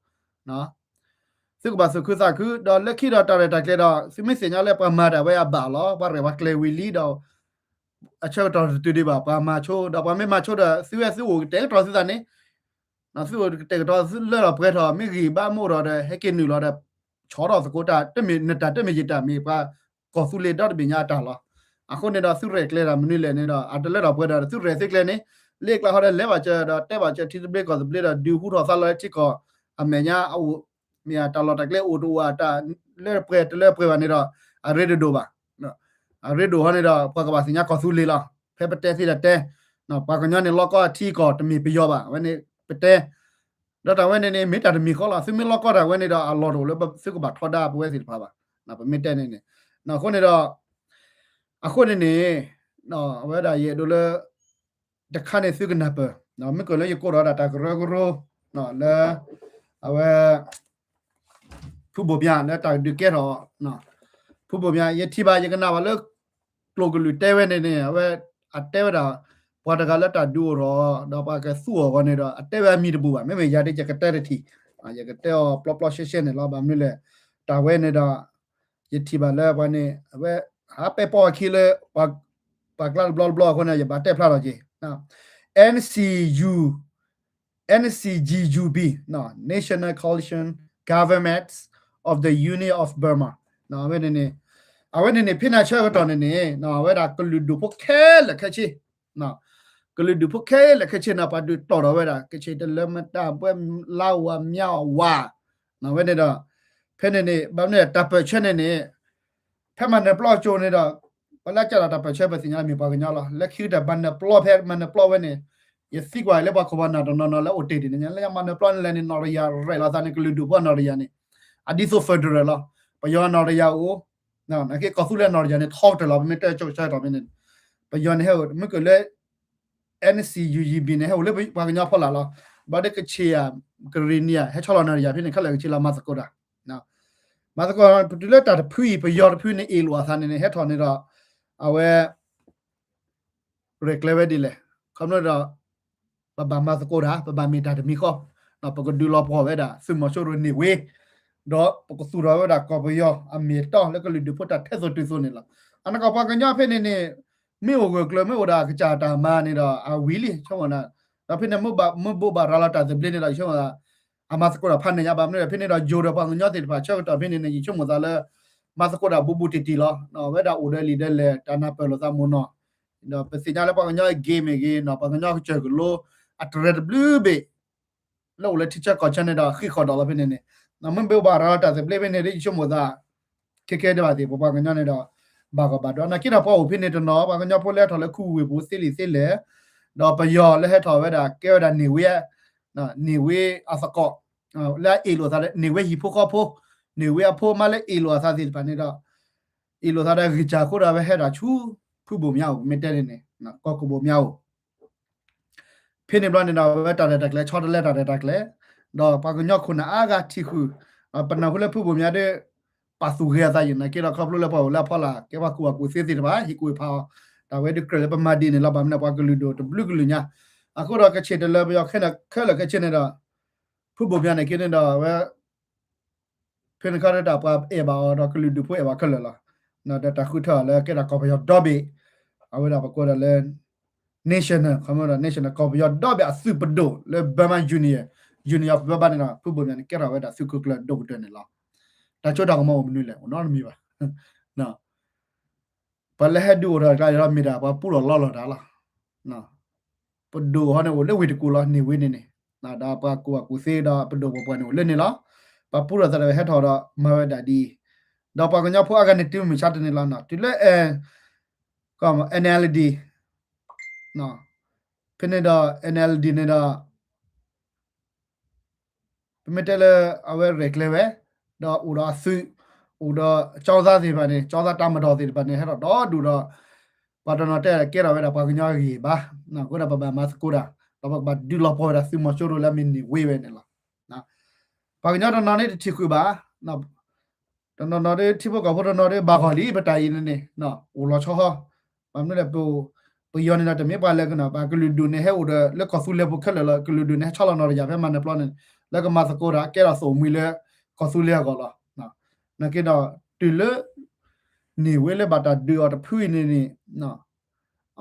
သုကဘၣ်သူၣ်ခုသးခု ဒီးလၢခံဒီးတၢ်ရဲၣ်တၢ်ကျဲၤဒီး သုမ့ၢ်သ့ၣ်ညါလၢပှၤမၤတၢ်ဝဲအဘၣ်လီၤ ပှၤရဲၣ်ပှၤကျဲၤဝံၤလံဒီး အဆၢကတီၢ်တတုၤဒံးဘၣ် ပှၤမၤဆိ ဒီးပှၤမ့ၢ်မၤဆိဒီး သုဝဲသုအိၣ်ကတဲာ်ကတီၤသုသးန့ၣ် သုအိၣ်ကတဲာ်ကတီၤသုလၢထီၣ်ပှဲၤထီၣ် မ့ၢ်ဂံၢ်ဘါမ့ၢ်အိၣ်ထီၣ်ဒီး ဟဲက့ၤနုာ်လီၤဒီး ဆီထီၣ်သကိးတၢ် တမ့ၢ်နတၢ်တမ့ၢ်ယတၢ် မ့ၢ်ပှၤကီၢ်သူလ့ၤဒီတဘ့ၣ်ညါအတၢ်လီၤ. အဃိန့ၣ်ဒီး သုရဲၣ်ကျဲၤတၢ်မနုၤလဲၣ်န့ၣ်ဒီး အတလၢထီၣ်ပှဲၤဒီး သုရဲၣ်သုကျဲၤန့ၣ် လၢကျါဟီဒီး လဲၤဘၣ်စၢၤဒီး တဲဘၣ်စၢၤထံသဘျ့ကီၢ်သဘျ့ဒီး ဒုးဟူထီၣ်သါလီၤလၢထံကီၢ်အမဲာ်ညါအအိၣ် မ့ၢ်တၢ်လီၢ်တၢ်ကျဲအိၣ်တအိၣ် တၢ်လၢပှဲၤတလၢပှဲၤဘၣ်န့ၣ်ဒီး အရ့တဒိၣ်ဘၣ်. အရ့ဒိၣ်ဟီန့ၣ်ဒီး ပှၤကဘၣ်သ့ၣ်ညါကီၢ်သူလ့ၤလီၤ. ဖဲပတဲသ့တၢ်တဲ ပှၤကညီန့ၣ် လီၢ်ကီၢ်အထံအကီၢ်တမ့ၢ်ပယီၤဘၣ် အဝဲန့ၣ်ပတဲ ဒီးတၢ်ဝဲန့ၣ်န့ၣ် မ့ၢ်တၢ်တမံၤဃီလီၤ. သုမ့ၢ်လီၢ်ကီၢ်တၢ်ဝဲန့ၣ်ဒီး အလီၢ်တအိၣ်လၢသုကဘၣ်ထီဒါပဝဲသ့ၣ်တဖၣ်ဘၣ်. ပမ့ၢ်တဲန့ၣ်န့ၣ် အဃိန့ၣ်ဒီး အဃိန့ၣ်န့ၣ် အဝဲဒၣ်ယအဲၣ်ဒိးလၢ တခါန့ၣ်သုကနၢ်ပၢၢ် မ့ၢ်ကၢၢ်လၢယကိးဒီးဒၣ်တၢ်ကရၢကရိ လၢ အဝဲ ဖုဘိၣ်မၠးလၢတၢ်ဒုးကဲထီၣ် ဖုဘိၣ်မၠး ယထံၣ်ဘၣ်ယကနၣ်ဘၣ်လၢ ကျိာ်ကလုၢ်တဲဝဲန့ၣ်န့ၣ် အဝဲ အတဲဝဲဒၣ် ပှၤတဂၤလၢတၢ်ဒုးအိၣ်ထီၣ် ဒီးပှၤကသူအီၤအဂီၢ်န့ၣ်ဒီး အတဲဝဲအမံၤတဘူၣ်ဘၣ်. မ့မ့ၢ်ယၤဒ်ယကတဲတထံၣ် ယကတဲအီၤပျီပျီရှဲရှဲန့ၣ်လီၤ. ဘၣ်မနုၤလဲၣ် တၢ်ဝဲန့ၣ်ဒီး ယထံၣ်ဘၣ်လၢပှၤန့ၣ် အဝဲ ဟးပဲပီအခံလၢ ပှၤကျါတဘျီတဘျီအဃိန့ၣ် ယဘၣ်တဲဖျါထီၣ်က့ၤ NCU NCGUB National Coalition Governments of the Union of Burma အဝဲန့ၣ်န့ၣ် အဝဲန့ၣ်န့ၣ် ဖဲန့ၣ်အဆၢကတီၢ်န့ၣ်န့ၣ် အဝဲဒၣ်ကလုာ်ဒူၣ်ဖိခဲလၢာ်ခဲဆ့ ကလုာ်ဒူၣ်ဖိခဲလၢာ်ခဲဆ့န့ၣ် ပှၤဒုးတီၢ်ထီၣ်ဝဲဒၣ် ကချ့ၣ်တလၢမတၢ်ဘှဲ လါဝၤမၠါဝၤ အဝဲန့ၣ်ဒီး ဖဲန့ၣ်န့ၣ် ဘၣ်မနုၤတၢ်ပၢၢ်ဆၢန့ၣ်န့ၣ် ဖဲမၤနၢၤပျီကၠိန့ၣ်ဒီး ပှၤလၢကၢ်ဒီးတၢ်ပၢၢ်ဆၢပသ့ၣ်ညါလၢမ့ၢ်ပှၤကညီလီၤ. လၢခံကတၢၢ်မၤနၢၤပျီဝဲန့ၣ် ယသံကွၢ်လၢပှၤခိၣ်ပှၤနၢ်တနီၤနီၤလၢအိၣ်တ့ၢ်ဒ်န့ၣ် လၢမၤနၢၤပျီန့ၣ်လဲၣ်န့ၣ် နီၢ်တယၢ်ရဲၣ်လီၤသးန့ၣ် ကလုာ်ဒူၣ်ဖိအနီၢ်တယၢ်န့ၣ် အဒ်သိး federal လီၤ. ပယီၤအနီၢ်တယၢ်အိၣ် နာ်က့ကီၢ်သူလ့ၤအနီၢ်တယၢ်န့ၣ် ထီကတၢၢ်လီၤ ပမ့ၢ်တဲကၠိကဆၢကတီၢ်ဖဲန့ၣ် ပယီၤန့ၣ်ဟဲအိၣ် မ့ၢ်ကၢၢ်လၢ NCUUB န့ၣ် ဟဲအိၣ်လၢပှၤကညီဖီလာ်လီၤ. ဘၣ်ဒီးကချ့ၣ်ဧါ ကရံၣ်နံၣ်ဧါ ဟဲဆီလီၤနီၢ်တယၢ်ဖဲန့ၣ် ခဲလၢာ်ကချ့ၣ်လီၤ မၤသကိးတၢ် မၤသကိး ပတုၤလၢတၢ်တဖုအံၤ ပယီၤတဖုန့ၣ် အ့ၣ်လိာ်အသးန့ၣ်န့ၣ် ဟဲထီၣ်န့ၣ်ဒီး အဝဲ ရဲၣ်ကျဲၤဝဲဒ်လဲၣ် ခီဖျိဒီး ပဘၣ်မၤသကိးတၢ် ပဘၣ်မ့ၢ်တၢ်တမံၤဃီ, ပကဒုးလီၤပှီၢ်ဝဲဒၣ် သုးမီၤစိရိၤန့ၢ်ဝ့, ဒီးပကသူၣ်ထီၣ်ဝဲဒၣ်ကီၢ်ပယီၤအမ့ၢ်အတီလၢကလုာ်ဒူၣ်ဖိတၢ်ထဲသိးတုၤသိးန့ၣ်လီၤ. အနီၢ်ကီၢ်ပှၤကညီဖဲန့ၣ်န့ၣ် မ့ၢ်အိၣ်ဂၢၢ်ကျၢၤ မ့ၢ်အိၣ်ဒီးအကစၢ်တၢ်မၤန့ၣ်ဒီး အဝံၤလံ ဆိကမိၣ်, ဒီးဖဲန့ၣ် မ့ၢ်ဘိးဘၣ်ရၤလီၤတၢ်သဘျ့န့ၣ်ဒီး ဆိကမိၣ် အမၤသကိးတၢ်ဖးန့ၣ်ညါဘၣ်မနုၤဒီး ဖဲန့ၣ်ဒီးယိၤဒီးပှၤကညီသ့ၣ်တဖၣ်ဆၢကတီၢ်ဖဲန့ၣ်န့ၣ် ယဆိကမိၣ်သးလၢ မၤသကိးတၢ်ဘူးဘူးတံၢ်တံၢ်လီၤ. ဝဲဒၣ်အိၣ်ဒီးလံာ်ဒီးလဲၢ် တၢ်နၢ်ပၢၢ်လိာ်သးမိၢ်နီၢ်, ဒီးပသ့ၣ်ညါလၢပှၤကညီအဂ့ၤမ့ၢ်ဂ့ၤနီၤ ပှၤကညီကစၢၢ်ကလိ အတရံးတဘျုးဘ့ၣ် လၢအိၣ်လၢထံဆၢကီၢ်ဆၢန့ၣ်ဒီး ဃံးဃီၣ်ဒီးလီၤဖဲန့ၣ်န့ၣ်, မ့ၢ်ဘိးဘၣ်ရၤလီၤတၢ်သဘျ့ဖဲန့ၣ်ဒီး ယဆိကမိၣ်သး ခဲကဲဒံးဘၣ်သ့ၣ် ပပှၤကညီန့ၣ်ဒီး ဘၣ်ဂီၢ်ဘၣ်ဒွး နာ်က့ဒီးပှၤအိၣ်ဖဲန့ၣ်တနီၤ ပှၤကညီဖိလၢဟဲထီၣ်လၢခူဝ့ၢ်ပူၤသ့လံာ်သ့လဲၢ်, ဒီးပယီၤလၢဟဲထီၣ်ဝဲဒၣ် ကဲဝဲဒၣ်န့ၢ်ဝ့ န့ၢ်ဝ့အသကိး လၢအအ့ၣ်လိာ်သးဒီး န့ၢ်ဝ့ဟံၣ်ဖိဃီဖိ, န့ၢ်ဝ့အဖိမါလၢအ့ၣ်လိာ်အသးသ့ၣ်တဖၣ်န့ၣ်ဒီး အ့ၣ်လိာ်သးဒီးဂံၢ်စၢ်အဃိဒီး အဝဲဟဲဒၣ်ဆူ ဖုဘိၣ်မၠါအိၣ် မ့ၢ်တဲန့ၣ်န့ၣ် ကီၢ်ခိၣ်ဘိၣ်မၠါအိၣ် ဖဲန့ၣ်ဘျီန့ၣ်ဒီး အဝဲတၢ်ရဲၣ်တၢ်ကျဲၤ ဆီတလဲတၢ်ရဲၣ်တၢ်ကျဲၤ, ဒီးပှၤကညီခိၣ်နၢ်အါဂၤထံၣ်ဃုာ်, ပနၢ်ဟူလၢဖုဘိၣ်မၠါဒီး ပာ်သူၣ်ဂဲၤအသးယံာ်နာ်က့ဒီး ခီဖျိလၢပှၤအိၣ်လၢအဖီလာ် ကဲပှၤကူၣ်ဘၣ်ကူၣ်သ့သ့ၣ်တဖၣ် ဟ့ၣ်ကူၣ်ဟ့ၣ်ဖးအီၤ, တၢ်ဝဲဒုးကြၢးလၢပမၤဒ်န့ၣ်လီၤ. ဘၣ်မနုၤပှၤကလုာ်ဒူၣ်တဘျုးကလုာ်ညါ, အဃိဒီးကဆ့ၣ်တလၢပယီၤခဲလၢာ်ခဲဆ့န့ၣ်ဒီး ဖုဘိၣ်မၠါန့ၣ်က့န့ၣ်ဒီး အဝဲ ဖဲန့ၣ်ခါဒီးတၢ်ပှၤအဲၣ်ဘၣ်အီၤဒီးကလုာ်ဒူၣ်ဖိအဲၣ်ဘၣ်ခဲလၢာ်လီၤ. ဒီးတၢ်ဃုထၢအီၤလၢကဲထီၣ်ကီၢ်ပယီၤဒီဘ့ၣ်, အဝဲဒၣ်ပကိးဒၣ်လၢ national, ခီမဒီး national ကီၢ်ပယီၤဒီဘ့ၣ်အသုးပဒိၣ်လၢ Burma Union, Union of Burma န့ၣ်ဒီး ဖုဘိၣ်မၠါန့ၣ် ကဲထီၣ်ဝဲဒၣ်သုးခိၣ်ကျၢၢ်ဒိၣ်ကတၢၢ်န့ၣ်လီၤ. တၢ်စိတၢ်ကမီၤအိၣ်မနုၤလဲၣ် အိၣ်နီတမံၤဘၣ်. ပှၤလၢဟဲဒုးအိၣ်ထီၣ်တကျါန့ၣ်ဒီး မ့ၢ်ဒၣ်ပှၤပူထီၣ်လီလီၤတၢ်လီၤ. ပဒိၣ်ဟီန့ၣ်အိၣ်လၢဝ့ၢ်တကူၣ်လီၤ န့ၢ်ဝ့န့ၣ်န့ၣ်, ဒီးပှၤကူၣ်ဘၣ်ကူၣ်သ့ဒီးပဒိၣ်ပပှၢ်န့ၣ်အိၣ်လၢန့ၣ်လီၤ. ပှၤပူထီၣ်သးဒီးဟဲထီၣ်ဒီးမၤဝဲဒၣ်ဒ်အံၤ, ဒီးပှၤကညီဖိအါဂၤန့ၣ်တုၤမုၢ်မဆါတနံၤလီၤ တုၤလၢ NLD, ဖဲန့ၣ်ဒီး NLD န့ၣ်ဒီး ပမ့ၢ်တဲလၢအဝဲရဲၣ်ကျဲၤဝဲ, ဒီးအိၣ်ဒီးအသုး, အိၣ်ဒီးကၠီသးသ့ၣ်တဖၣ်န့ၣ် ကၠီသးတၢ်မၤဒီးသ့ၣ်တဖၣ်န့ၣ် ဟဲထီၣ်ဒီဒူၣ်ဒီး ပှၤတနီၤတဲကဲထီၣ်ဝဲဒၣ်ပှၤကညီအဂ့ၢ်ဘၣ်, အဃိဒီးပဘၣ်မၤသကိးတၢ်, ဒီးပကဘၣ်ဒုးလီၤပှီၢ်ဝဲဒၣ်သုးမီၤစိရိၤလၢအမ့ၢ်န့ၢ်ဝ့ဝဲန့ၣ်လီၤ. ပှၤကညီတနီၤန့ၣ်တထံၣ်ဃုာ်ဘၣ် တနီၤနီၤဒီးထံဖိကီၢ်ဖိတနီၤဒီးဘၣ်ဂီၢ်လံ ပတၢ်အံၤန့ၣ်န့ၣ် အိၣ်လီၤဆီဟီ, ဘၣ်မနုၤလဲၣ် ပယီၤန့ၣ်ဒီးတမ့ၢ်ပှၤလၢကနီၤ ဘၣ်ကလုာ်ဒူၣ်န့ၣ်ဟဲအိၣ်ဒီးလၢကီၢ်သူလ့ၤပူၤခဲလၢာ်လီၤ. ကလုာ်ဒူၣ်န့ၣ်ဟဲဆီလီၤနီၢ်တယၢ်ဖဲမၤနၢၤပျီန့ၣ် လၢကမၤသကိးတၢ် ကဲထီၣ်သိၣ်မှံၤလၢကီၢ်သူလ့ၤအဂီၢ်လီၤ. နာ်က့ဒီးတုၤလၢ န့ၢ်ဝ့လၢဘၣ်တၢ်ဒုးအီၤတဖုအံၤန့ၣ်န့ၣ်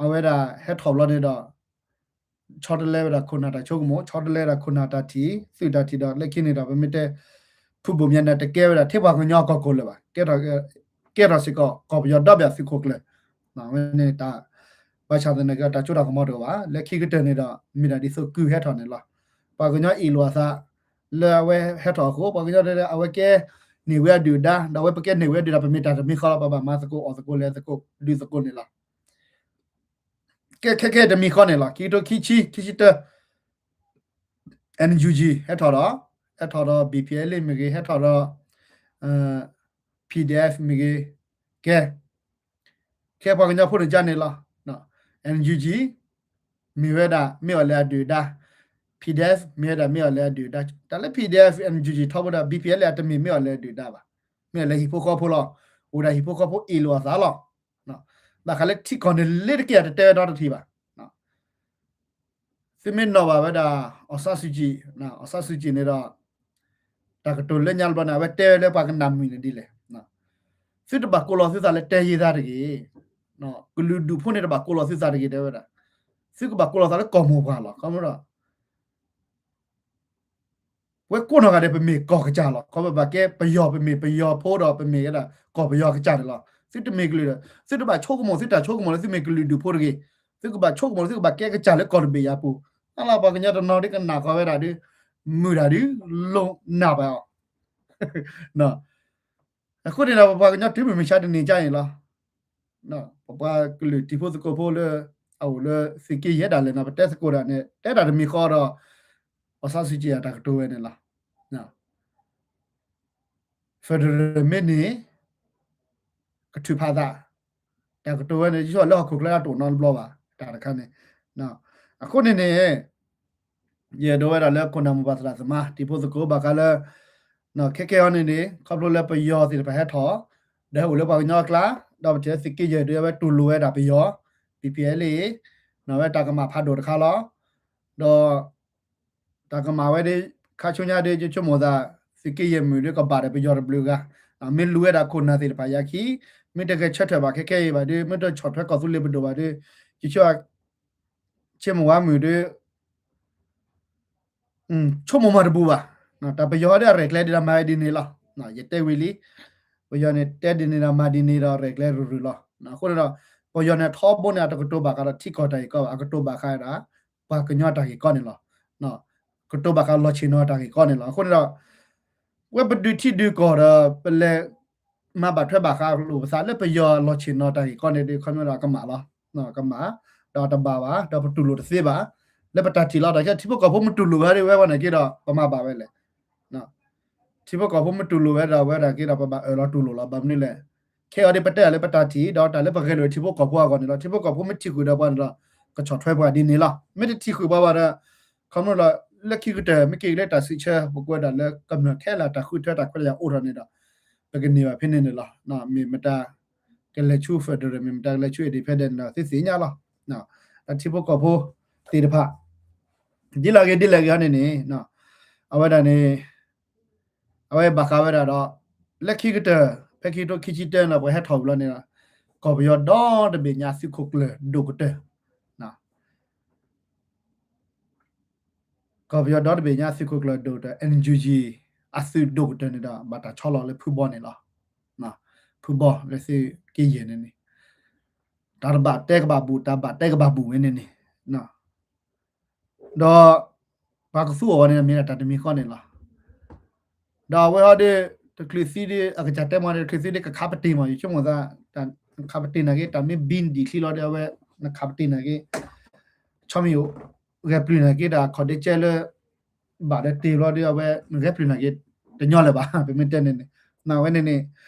အဝဲဒၣ်ဟဲထီၣ်ဘျီန့ၣ်ဒီး ဆီတလဲဝဲဒၣ်ခိၣ်နၢ်တၢ်ဆိကမိၣ် ဆီတလဲဝဲဒၣ်ခိၣ်နၢ်တၢ်ထံၣ် သုးတၢ်ထံၣ်ဒီး လၢခံန့ၣ်ဒီး ပမ့ၢ်တဲ ဖုဘိၣ်မၠါန့ၣ် တကဲဝဲဒၣ်ထဲပှၤကညီကီၢ်ခိၣ်လၢၤဘၣ်, ကဲထီၣ်စ့ၢ်ကီး ကီၢ်ပယီၤဒီဘ့ၣ်အသုးခိၣ်ကျၢၢ်, ဝဲန့ၣ်တၢ် ဘၣ်ဆၣ်သနာ်က့ တၢ်စိတၢ်ကမီၤတအိၣ်ဘၣ်. လၢခံကတၢၢ်န့ၣ်ဒီး မ့ၢ်ဒၣ်ဒ်သိးကုၢ်ဟဲထီၣ်န့ၣ်လီၤ. ပှၤကညီအ့ၣ်လိာ်အသး လၢအဝဲဟဲထီၣ်အဃိ ပှၤကညီတဲလၢအဝဲကဲန့ၢ်ဝ့အဒုၣ်အဒါ ဒီးအဝဲပကဲန့ၢ်ဝ့အဒုၣ်ဒါ ပမ့ၢ်တၢ်တမံၤဃီလီၤ. ပဘၣ်မၤသကိးအီၣ်သကိးလဲၤသကိး ဒုးသကိးန့ၣ်လီၤ. ကဲခဲကဲတမံၤဃီန့ၣ်လီၤ. ခံကထိခံဆံ ခံဆံတၢ NUG ဟဲထီၣ်ဒီး ဟဲထီၣ်ဒီး BPLA မ့ၢ်ဂ့ၤ ဟဲထီၣ်ဒီး PDF မ့ၢ်ဂ့ၤ ကဲ ခဲပှၤကညီဖိန့ၣ်ကန့ၣ်လီၤ. NUG မ့ၢ်ဝဲဒၣ် မ့ၢ်အီၤလဲၤအဒုၣ်အဒါ, PDF မ့ၢ်ဝဲဒၣ် မ့ၢ်အီၤလဲၤအဒုၣ်အဒါ, တၢ်လၢ PDF NUG ထီဘိဒီး BPLA တမ့ၢ်မ့ၢ်အီၤလဲၤအဒုၣ်အဒါဘၣ်. မ့ၢ်အီၤလဲၤဟံၣ်ဖိဃီဖိလီၤ. အိၣ်ဒၣ်ဟံၣ်ဖိဃီဖိအ့ၣ်လိာ်အသးလီၤ. ဘၣ်ဃးလၢထံကီၢ်န့ၣ်လ့တက့ၢ် အတတဲဝဲဒီတထံၣ်ဘၣ်. သုမ့ၢ်နီၣ်ဘၣ်ဝဲဒၣ် အောင်ဆန်းစုကြည်, အောင်ဆန်းစုကြည်န့ၣ်ဒီး တၢ်ကတိၤလၢညါတဘျီန့ၣ် အဝဲတဲဝဲလၢပှၤကနၣ်မုာ်န့ၣ်ဒ်လဲၣ်, သုတဘၣ်ကိးလီၤသုသးလၢတဲယ့သးတဂ့ၤ, ကလုာ်ဒူၣ်ဖိန့ၣ်တဘၣ်ကိးလီၤသုသးတဂ့ၤ တဲဝဲဒၣ်, သုကဘၣ်ကိးလီၤသးလၢကီၢ်မိၢ်ပှၢ်လီၤ. ခီဖျိဒီး ပဝဲကိးနီၢ်ဂၤဒဲး ပမ့ၢ်ကီၢ်ကစၢ်လီၤ. ခီဖျိဘၣ်ကဲပယီၤ ပမ့ၢ်ပယီၤဖိဒီး ပမ့ၢ်ဝဲဒၣ်ကီၢ်ပယီၤကစၢ်န့ၣ်လီၤ. သုတမ့ၢ်ကလုာ်ဒီး သုတဘၣ်ဆိကမိၣ် သုတၢ်ဆိကမိၣ်လၢသုမ့ၢ်ကလုာ်ဒူၣ်ဖိတဂ့ၤ, သုကဘၣ်ဆိကမိၣ်လၢသုကဘၣ်ကဲကစၢ်လၢကီၢ်တဘ့ၣ်အံၤအပူၤ, အလီၤ ပှၤကညီတနီၤဒ်ကနၣ်ဃီၤဝဲဒၣ်ဒ် မုာ်တၢ်ဒ် လိၣ်နၢ်ဘၣ်အီၤ အဃိန့ၣ်ဒီး ပပှၤကညီတုၤမုၢ်မဆါတနံၤညါအံၤလီၤ. ပပှၤကလုာ်တံၤဖိသကိးဖိလၢ အအိၣ်လၢသုးက့ယဲၢ်ဒၣ်လဲာ်န့ၣ် ပတဲသကိးတၢ်န့ၣ် တဲတၢ်တမံၤဃီဒီး အောင်ဆန်းစုကြည် အတၢ်ကတိၤဝဲန့ၣ်လီၤ. federal မ့ၢ်န့ၣ် ကထုးဖးသး တၢ်ကတိၤဝဲန့ၣ် ယဆိလၢဟီၣ်ခိၣ်ချၢတအိၣ်နီတဘျီဘၣ် တၢ်တခါန့ၣ်. အဃိန့ၣ်န့ၣ် ယအဲၣ်ဒိးဝဲဒၣ်လၢခိၣ်နၢ်မိၢ်ပၢ်သရၣ်သမါ တံၤဖိသကိးဘၣ်ဃးလၢ ခဲကဲအံၤန့ၣ်န့ၣ် ခီဖျိလၢပယီၤသ့ၣ်တဖၣ်ဟဲထီၣ် ဒီးဟဲအိၣ်လၢပှၤကညီအကျါ ဒီးပထံၣ်လၢသုးက့ယဲၢ်ဒုးအဝဲတူၢ်လိာ်ဝဲဒၣ်ပယီၤ ဘီဘီအ့လ်အ့ ဝဲတၢ်ကမၣ်ဖးဒိၣ်တခါလီၤ. ဒီး တၢ်ကမၣ်ဝဲဒၣ် ခါဆူညါဒ် ယဆိကမိၣ်သး သုးက့ယဲၢ်မုၢ်ဒ်ကဘၣ်ဒီးပယီၤတဘျုးဂၤ, မ့ၢ်လူၤဝဲဒၣ်ခိၣ်နၢ်သ့ၣ်တဖၣ်ယၤခံ, မ့ၢ်တဂဲၤဆၢထၢၣ်ဘၣ်ခဲခဲအံၤဘၣ်ဒ် မ့ၢ်တဆီၣ်ထွဲကီၢ်သူလ့ၤပဒိၣ်ဘၣ်ဒ် ယဆိ ဆ့မိၣ်ဝါမုၢ်ဒ် ဆိကမိၣ်မၤတဘူးဘၣ်. တၢ်ပယီၤဒီးအရဲၣ်ကျဲၤဒ်ဒီးမၤဝဲဒ်န့ၣ်လီၤ. ယတဲဝံၤလံ, ပယီၤန့ၣ်တဲဒ်န့ၣ်ဒီးမၤဒ်န့ၣ်ဒီးရဲၣ်ကျဲၤရုၢ်ရုၢ်လီၤ. အဃိန့ၣ်ဒီး ပယီၤန့ၣ်ထီဘိန့ၣ် အတကတိၤဘၣ်ဃးဒီးထံကီၢ်တၢ်ဂ့ၢ်ကီဘၣ်, အကတိၤဘၣ်ဃးဒၣ် ပှၤကညီတၢ်ဂ့ၢ်ကီန့ၣ်လီၤ. ကတိၤဘၣ်ဃးလီၢ်ဆ့ၣ်နီၤတၢ်ဂ့ၢ်ကီန့ၣ်လီၤ. အဃိန့ၣ်ဒီး ဝဲပဒုးထံဒုးကီၢ်ဒီး ပလဲၤ မၤဘၣ်ထွဲဘၣ်ဃးလိာ်ပသးလၢပယီၤလီၢ်ဆ့ၣ်နီၤတၢ်ဂ့ၢ်ကီန့ၣ်ဒ် ခီဖျိဒီးကမၣ်လီၤ. ကမၣ်, ဒီးတဘၣ်ဘၣ်, ဒီးပတူၢ်လိာ်တသ့ဘၣ်. လၢပတၢ်ထံၣ်လီၤတၢ်ခဲ ထံဖိကီၢ်ဖိမ့ၢ်တူၢ်လိာ်ဝဲဒၣ်ဝဲဝဲန့ၣ်က့ဒီး ပမၤဘၣ်ဝဲလဲၣ်. ထံဖိကီၢ်ဖိမ့ၢ်တူၢ်လိာ်ဝဲဒၣ်ဝဲဒၣ်က့ဒီး ပဘၣ်အၢၣ်လီၤတူၢ်လိာ်လီၤ. ဘၣ်မနုၤလဲၣ်. ခဲအံၤဒ်ပတဲလၢပတၢ်ထံၣ် ဒီးတၢ်လၢပဂဲၤလိာ်ထံဖိကီၢ်ဖိအဂီၢ်န့ၣ်လီၤ. ထံဖိကီၢ်ဖိမ့ၢ်ထံၣ်ဃုာ်ဒီးပှၤန့ၣ်ဒီး ကဆီၣ်ထွဲပှၤဒ်န့ၣ်လီၤ. မ့ၢ်တထံၣ်ဃုာ်ပှၤဘၣ်ဒီး ခီဖျိလၢ လၢခံကတၢၢ် မ့ၢ်က့ၤလၢတၢ်စံးဆၢ ပကွဲးဒၣ်လၢကမျၢၢ်ခဲလၢာ်တၢ်ဃုထၢတၢ်ခွဲးတၢ်ယာ်အိၣ်ထီၣ်န့ၣ်ဒီး ပကန့ၢ်ဘၣ်ဖဲန့ၣ်န့ၣ်လီၤ. မ့ၢ်မတၤ ကလဲၤဆူ federal မ့ၢ်မတၤကလဲၤဆူ independent န့ၣ်ဒီး သုသ့ၣ်ညါလီၤ. ဒီးထံဖိကီၢ်ဖိသ့ၣ်တဖၣ် ဒ်လဲၣ်ဂ့ၤဒ်လဲၣ်ဂ့ၤန့ၣ်န့ၣ် အဝဲဒၣ်န့ၣ် အဝဲဘၣ်ဃးဝဲဒၣ်ဒီး လၢခံကတၢၢ် ဖဲခံကထိခံဆံတၢန့ၣ်ဒီး ပှၤဟဲထီၣ်ဝံၤလီၤန့ၣ်ဒီး ကီၢ်ပယီၤဒီတဘ့ၣ်ညါသုးခိၣ်ကျၢၢ်ဒိၣ်ကတၢၢ် ကီၢ်ပယီၤဒီတဘ့ၣ်ညါသုးခိၣ်ကျၢၢ်ဒိၣ်ကတၢၢ် NUG အသုးဒိၣ်ကတၢၢ်န့ၣ်ဒီး ဘၣ်တၢ်ဆီလီၤလၢဖုဘီန့ၣ်လီၤ. ဖုဘီလၢသုးက့ယဲၢ်န့ၣ်န့ၣ် တၢ်တဘၣ်တဲကဘၣ်ဘူး တၢ်ဘၣ်တဲကဘၣ်ဘူးဝဲန့ၣ်န့ၣ် ဒီး ပှၤကသူအီၤန့ၣ် မ့ၢ်ဒၣ်တၢ်တမံၤဃီန့ၣ်လီၤ. ဒီးအဝဲဟီဒ် တချုးသံဒ် အကစၢ်တဲမ့ၢ်န့ၣ် တချုးသံဒ်ကခးပတ့ၢ်မး ယဆိကမိၣ်သး နခးပတ့ၢ်နာ်က့ တၢ်မ့ၢ်ဘံဒံၣ်ချံလီၤဒီး အဝဲ နခးပတ့ၢ်နာ်က့ ဆီမံၤ ဂဲၤပျုၢ်နာ်က့ တၢ်ခီၣ်ဒ့ကဲလၢ ဘၣ်ဒီးတ့ၢ်ဘျီဒီး အဝဲ နဂဲၤပျုၢ်နာ်က့ တညီလၢၤဘၣ် ပမ့ၢ်တဲန့ၣ်န့ၣ် အဝဲန့ၣ်န့ၣ်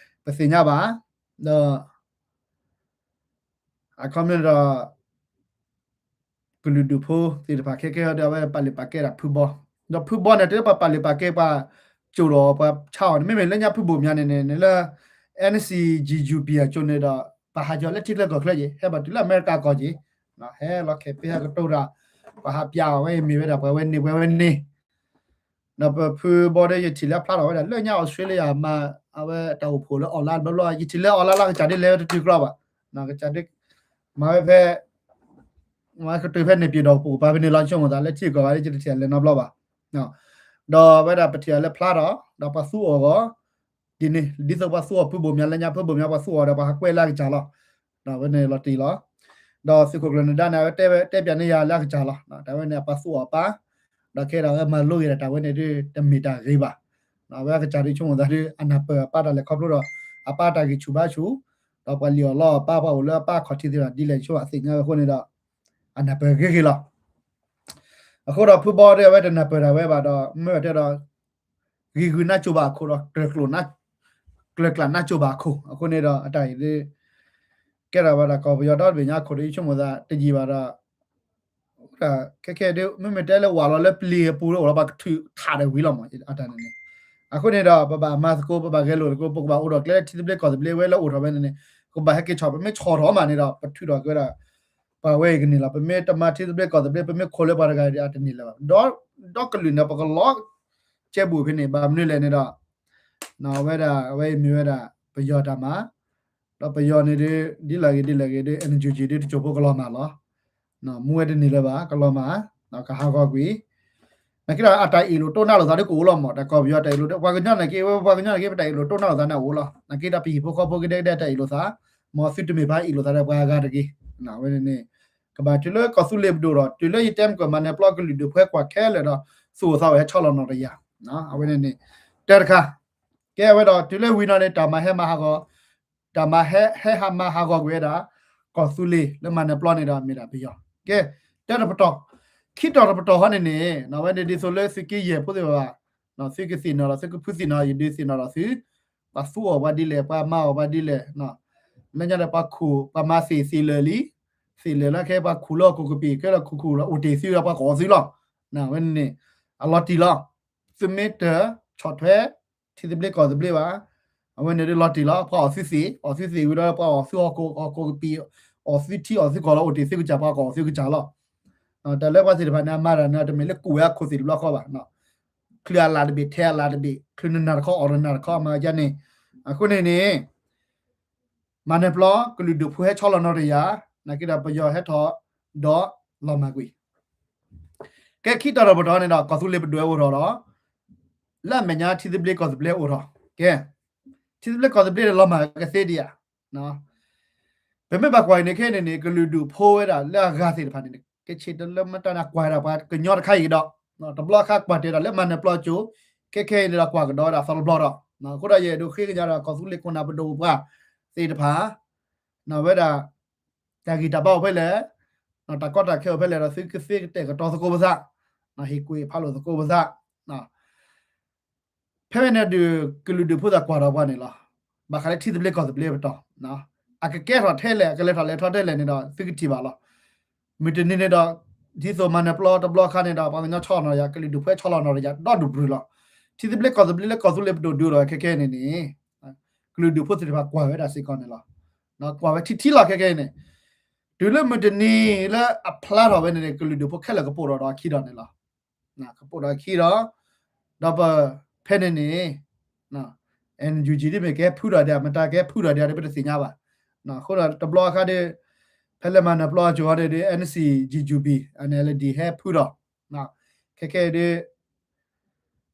ပသ့ၣ်ညါဘၣ် ဒီး အခီပညီဒီး ကလုာ်ဒူၣ်ဖိသ့ၣ်တဖၣ်ခဲကဲဒီး အဝဲပာ်လုၢ်ပာ်ကဲဒၣ်ဖုဘီ, ဒီးဖုဘီန့ၣ် တုၤလၢပှၤပာ်လုၢ်ပာ်ကဲပှၤ ကၠိၣ်ဒီးပှၤဆါအီၤန့ၣ် မ့မ့ၢ်လၢညါဖုဘိၣ်မၠါန့ၣ်န့ၣ် လၢ NCGUP အကၠိၣ်န့ၣ်ဒီး ပဟးကၠီၤလၢထံချၢကီၢ်ချၢက့ၤ ဟဲဘၣ်တုၤလၢအမဲရကၤကီၢ်က့ၤ, ဟဲလီၤခဲးဖဲဟဲကတိၤတၢ် ပှၤဟးပျးအီၤဝဲအံၤမ့ၢ်ဝဲဒၣ်ပှၤဝဲန့ၣ်ပှၤဝဲန့ၣ် ဒီးပဖုဘီဒီး ယထံၣ်လၢအဖျါထီၣ်ဝဲဒၣ်လၢညါအီစထြ့လယါမၤ အဝဲတၢ်အိၣ်ဖှိၣ်လၢ online ဘျီဘျီ ယထံၣ်လၢ online လၢအကစၢ်ဒ်လဲၣ်ဝဲတတုၤကြီဘၣ်, ကစၢ်ဒ် မၤဝဲဖဲ မၤကတၢၢ်ဖဲန့ၣ်ပၠ့ၢ်ဒီးပကပၤဖဲန့ၣ်လီၤ ဆိကမိၣ်သးလၢထံဂုၤကီၢ်ဂၤဒ်ယတထံၣ်အလဲၤနီတဘျီဘၣ်, ဒီးအဝဲဒၣ်ပထံၣ်အီၤလၢဖျါထီၣ် ဒီးပှၤသူအီၤဂီၢ် ဒ်န့ၣ် ဒ်သိးပှၤသူအီၤဖုဘိၣ်မၠါလၢညါဖုဘိၣ်မၠါပှၤသူအီၤဒီးပှၤဟးကွဲးလၢအကစၢ်လီၤ, ဒီးအဝဲန့ၣ်လီၤတံၢ်လီၤ, ဒီးသုးခိၣ်ကျၢၢ်နဒါန့ၣ် အဝဲတဲဝဲတဲပၠးန့ၢ်ယၤလၢအကစၢ်လီၤ, တၢ်ဝဲန့ၣ်အပှၤသူအီၤပၢ်, ဒီးခဲဒီးအဝဲမၤလိဂ့ၤဒီးတၢ်ဝဲန့ၣ်ဒ်တမ့ၢ်တၢ်ဂ့ၤဘၣ်, အဝဲအကစၢ်ဒ်ဆိကမိၣ်သးဒ် အနၢ်ပၢၢ်အပၢ်တၢ်လဲၤခီဖျိဒီး အပၢ်တၢ်ဂံၢ်ဆူၣ်ဘါဆူၣ်, ဒီးပှၤလံၣ်အီၣ်လီအီၣ်အပၢ် ပှၤအိၣ်လၢအပၢ်အခီၣ်ထံးသ့ၣ်တဖၣ်ဒ်လဲၣ်ဆိအသ့ၣ်ညါဝဲအဃိန့ၣ်ဒီး အနၢ်ပၢၢ်ဂ့ၤဂ့ၤလီၤ. အဃိဒီးဖုဘီဒီးအဝဲတနၢ်ပၢၢ်တၢ်ဝဲဘၣ်ဒီး မ့ၢ်ဝဲတဲဒီး ဂ့ၤဂုာ်နါစိၤဘၣ်အခိၣ်ဒီး ကြၢးကျိၣ်နါ ကြၢးကျၢ်နါစိၤဘၣ်အခိၣ် အဃိန့ၣ်ဒီး အတၢ်အံၤဒ် ကဲထီၣ်ဝဲဒၣ်ကီၢ်ပယီၤဒီတဘ့ၣ်ညါအခိၣ်ဒီး ယဆိကမိၣ်သးတယံာ်ဘၣ်ဒီး ခဲခဲဒ် မ့မ့ၢ်တဲလၢဝးလီၤလၢပျံၤအပူၤလၢအိၣ်လီၤ ပှၤကထုးထးဒီးဝံၤလီၤမး အတၢ်န့ၣ်န့ၣ်, အဃိန့ၣ်ဒီး ပဘၣ်မၤသကိး ပဘၣ်ဂဲၤလိာ်သကိး ပကဘၣ်အိၣ်ဒီးကျဲလၢထံသဘျ့ကီၢ်သဘျ့ဝဲလၢအိၣ်ထီၣ်ဝဲန့ၣ်န့ၣ် ကဘၣ်ဟဲက့ၤဆီၣ် ပမ့ၢ်ဆီၣ်ထီၣ်မးန့ၣ်ဒီး ပထုးထီၣ်က့ၤဝဲဒၣ် ပှၤဝဲအံၤကန့ၢ်လီၤ. ပမ့ၢ်တမၤထံသဘျ့ကီၢ်သဘျ့ ပမ့ၢ်ခိးလၢပှၤတဂၤအံၤဒီး အတန့ၢ်လၢၤဘၣ်. ဒီကလုာ်န့ၣ် ပကလီၤကဲဘူးဖဲန့ၣ် ဘၣ်မနုၤလဲၣ်န့ၣ်ဒီး ဝဲဒၣ် အဝဲအံၤမ့ၢ်ဝဲဒၣ် ပယီၤတၢ်မၤ ဒီးပယီၤန့ၣ်ဒ် ဒ်လဲၣ်ဂ့ၤဒ်လဲၣ်ဂ့ၤဒ် NUG ဒ်တစိၢ်ဖိကလီၤမၢ်လီၤ. မူဝဲတန့ၢ်လၢၤဘၣ် ကလီၤမၢ် ကဟးဂီၤကွံာ် နာ်က့ဒီးအတၢ်အ့ၣ်လိာ်တိၢ်နါလိာ်သးဒ်ကအိၣ်လီၤမး တၢ်ကီၢ်ပယီၤတၢ်အ့ၣ်လိာ် ပှၤကညီနာ်က့ ဝဲပှၤကညီနာ်က့ ပတၢ်အ့ၣ်လိာ်တိၢ်နါလိာ်သးန့ၣ်အိၣ်လီၤ. နာ်က့ဒီးပဟံၣ်ဖိဃီဖိကဒဲကဒဲတၢ်အ့ၣ်လိာ်သး မ်သုတမ့ၢ်ပှၤအ့ၣ်လိာ်သးဒီးပှၤအဂၤတဂ့ၤ. အဝဲန့ၣ်န့ၣ် ကဘၣ်တုၤလၢကီၢ်သူလ့ၤပဒိၣ်ဒီး တုၤလၢယတဲမ့ၢ်ကွၢ်မၤနၢၤပျီကလုာ်ဒူၣ်ဖိကွၢ်ခဲလၢာ်ဒီး သူၣ်အိၣ်သးအိၣ်ဟဲဆီလီၤနီၢ်တယၢ်. အဝဲန့ၣ်န့ၣ် တၢ်တခါ ကဲဝဲဒီး တုၤလၢဝံၤနီၢ်န့ၣ် တၢ်မၤဟဲမၤဟးဂီၤ တၢ်မၤဟဲ ဟဲဟးမၤဟးဂီၤကွံာ်ဝဲဒၣ် ကီၢ်သူလ့ၤလၢမၤနၢၤပျီန့ၣ်ဒီးမ့ၢ်ဒၣ်ပယီၤ. ကဲ တၢတပတီၢ် ခံတီၤတပတီၢ်ဟီန့ၣ်န့ၣ် အဝဲန့ၣ်ဒ်သိးလၢသုးက့ယဲၢ်ဖိသ့ၣ်တဖၣ် သုကသ့ၣ်နီၣ်ဒီး သုကဖုသ့ၣ်နီၣ် ယဒုးသ့ၣ်နီၣ်ဒီးသု ပှၤသူအီၤပှၤဒ်လဲၣ် ပှၤမၤအီၤပှၤဒ်လဲၣ် လၢညါဒီးပှၤခိၣ် ပှၤမၤသ့ၣ်သ့ၣ်လၢာ်လံ သ့ၣ်လၢာ်လၢခဲ ပှၤခူၣ်လၢဟီၣ်ခိၣ်ကပံာ် ခဲလၢာ်ခူၣ်ခူၣ်လၢအိၣ်တ့ၢ်သုဒီးပှၤကအိၣ်သုလီၤ. အဝဲန့ၣ်န့ၣ် အလီၤတံၢ်လီၤ. သုမ့ၢ်တဆီၣ်ထွဲ ထံသဘျ့ကီၢ်သဘျ့ဘၣ်, အဝဲန့ၣ်ဒ်လီၤတံၢ်လီၤ. ပှၤအီၣ်သုသ့ၣ် အီၣ်သုသ့ၣ်ဝံၤဒီး ပှၤအီၣ်သုဟီၣ်ခိၣ် ဟီၣ်ခိၣ်ကပံာ် အီၣ်သုထံအီၣ်သုကီၢ်လီၤ အိၣ်တ့ၢ်သုကစၢ် ပှၤကအိၣ်သုကစၢ်လီၤ. တၢ်လၢပှၤသ့ၣ်တဖၣ်န့ၣ် အမၤတၢ်န့ၣ် တမ့ၢ်လၢကူၣ်ဝဲအခိၣ်သ့ၣ်တဘျီဃီဘၣ်. ချုးအလၢ်တဘ့ၣ် ထဲအလၢ်တဘ့ၣ် ချုးနနၢ်တခီအီၣ်နနၢ်တခီ အမၤဒ်န့ၣ်. အဃိန့ၣ်န့ၣ် မၤနၢၤပျီ ကလုာ်ဒူၣ်ဖိဟဲဆီလီၤနီၢ်တယၢ် နာ်က့ဒီးပယီၤဟဲထီၣ်ဒီးလီၤမၢ်ကွံာ်. ကဲ ခံတီၤတပတီၤန့ၣ်ဒီး ကီၢ်သူလ့ၤပဒိၣ်ဝဲအိၣ်ထီၣ်ဒီး လၢအမဲာ်ညါထံသဘျ့ကီၢ်သဘျ့အိၣ်ထီၣ်. ကဲ ထံသဘျ့ကီၢ်သဘျ့ဒီးလီၤမၢ်ကသ့ဒံးဧါ. ပမ့ၢ်ဘၣ်ကွၢ်အံၤန့ၣ်ခဲအံၤန့ၣ်န့ၣ် ကလုာ်ဒူၣ်ဖိဝဲဒၣ်လၢအဂၤသ့ၣ်တဖၣ်န့ၣ် ကဲဆ့တလၢမတၤန့ၣ် ကွၢ်ဒၣ်ပှၤကညီတခါအံၤကဒီး တဘျီအခါကွၢ်တဲဒၣ်လၢမၤနၢၤပျီကၠိ ခဲခဲအံၤန့ၣ်ဒီးကွၢ်ကဒီးဝဲဒၣ်သီတဘျီဒီး အဃိဒီးယအဲၣ်ဒိးဃ့ကညးဒီး ကီၢ်သူလ့ၤခိၣ်နၢ်ပဒိၣ်ပှၤသ့ၣ်တဖၣ် ဝဲဒၣ် တၢ်ဂံၢ်တၢ်ဘါအိၣ်ဖဲလဲၣ်, တၢ်ကီတၢ်ခဲအိၣ်ဖဲလဲၣ်ဒီး သုကသ့ကတဲာ်ကတီၤသကိးပသး, ဟ့ၣ်ကူၣ်ဟ့ၣ်ဖးလိာ်သကိးပသး. ဖဲဖဲန့ၣ်ဒုး ကလုာ်ဒူၣ်ဖိသ့ၣ်ကွၢ်ထီၣ်ပှၤန့ၣ်လီၤ. ဘၣ်ဃးလၢထံသဘျ့ကီၢ်သဘျ့ပတီၢ် အကကဲထီၣ်ထဲလဲၣ် အကလဲၤထီၣ်လဲၤထီၣ်ထဲလဲၣ်န့ၣ်ဒီး သုကထံၣ်ဘၣ်လီၤ. မုၢ်တနံၤန့ၣ်ဒီး ဒ်သိးမၤနၢၤပျီတဘျီအခါန့ၣ်ဒီး ပှၤကညီဆီလီၤနီၢ်တယၢ် ကလုာ်ဒူၣ်ဖိဆီလီၤနီၢ်တယၢ် ဒီဒူၣ်ပြူၤလီၤ. ထံသဘျ့ကီၢ်သဘျ့လၢကီၢ်သူလ့ၤပဒိၣ်ဒုးဒီးခဲခဲန့ၣ်န့ၣ် ကလုာ်ဒူၣ်ဖိသ့ၣ်တဖၣ်ကွၢ်ဝဲဒၣ်စ့ၢ်ကီးန့ၣ်လီၤ. ကွၢ်ဝဲထံထံလီၤခဲခဲအံၤန့ၣ် တုၤလၢမုၢ်တနံၤလၢအဖျါထီၣ်ဝဲန့ၣ်န့ၣ် ကလုာ်ဒူၣ်ဖိခဲလၢာ်ကပိာ်ထီၣ်ဒီးအခံဒီးန့ၣ်လီၤ. ကပိာ်ဒီးအခံဒီး ဒီးပဖဲန့ၣ်န့ၣ် NUG ဒ်မ့ၢ်ကဟဲဖုထီၣ်ဒံး မတၤကဟဲဖုထီၣ်ဒံးဒီး ပတသ့ၣ်ညါဘၣ်. အဃိဒီးတဘျီအခါဒီး ဖဲလၢမၤနၢၤပျီအကၠိဒီး NCGUB အ NLD ဟဲဖုထီၣ် ခဲခဲအံၤဒီး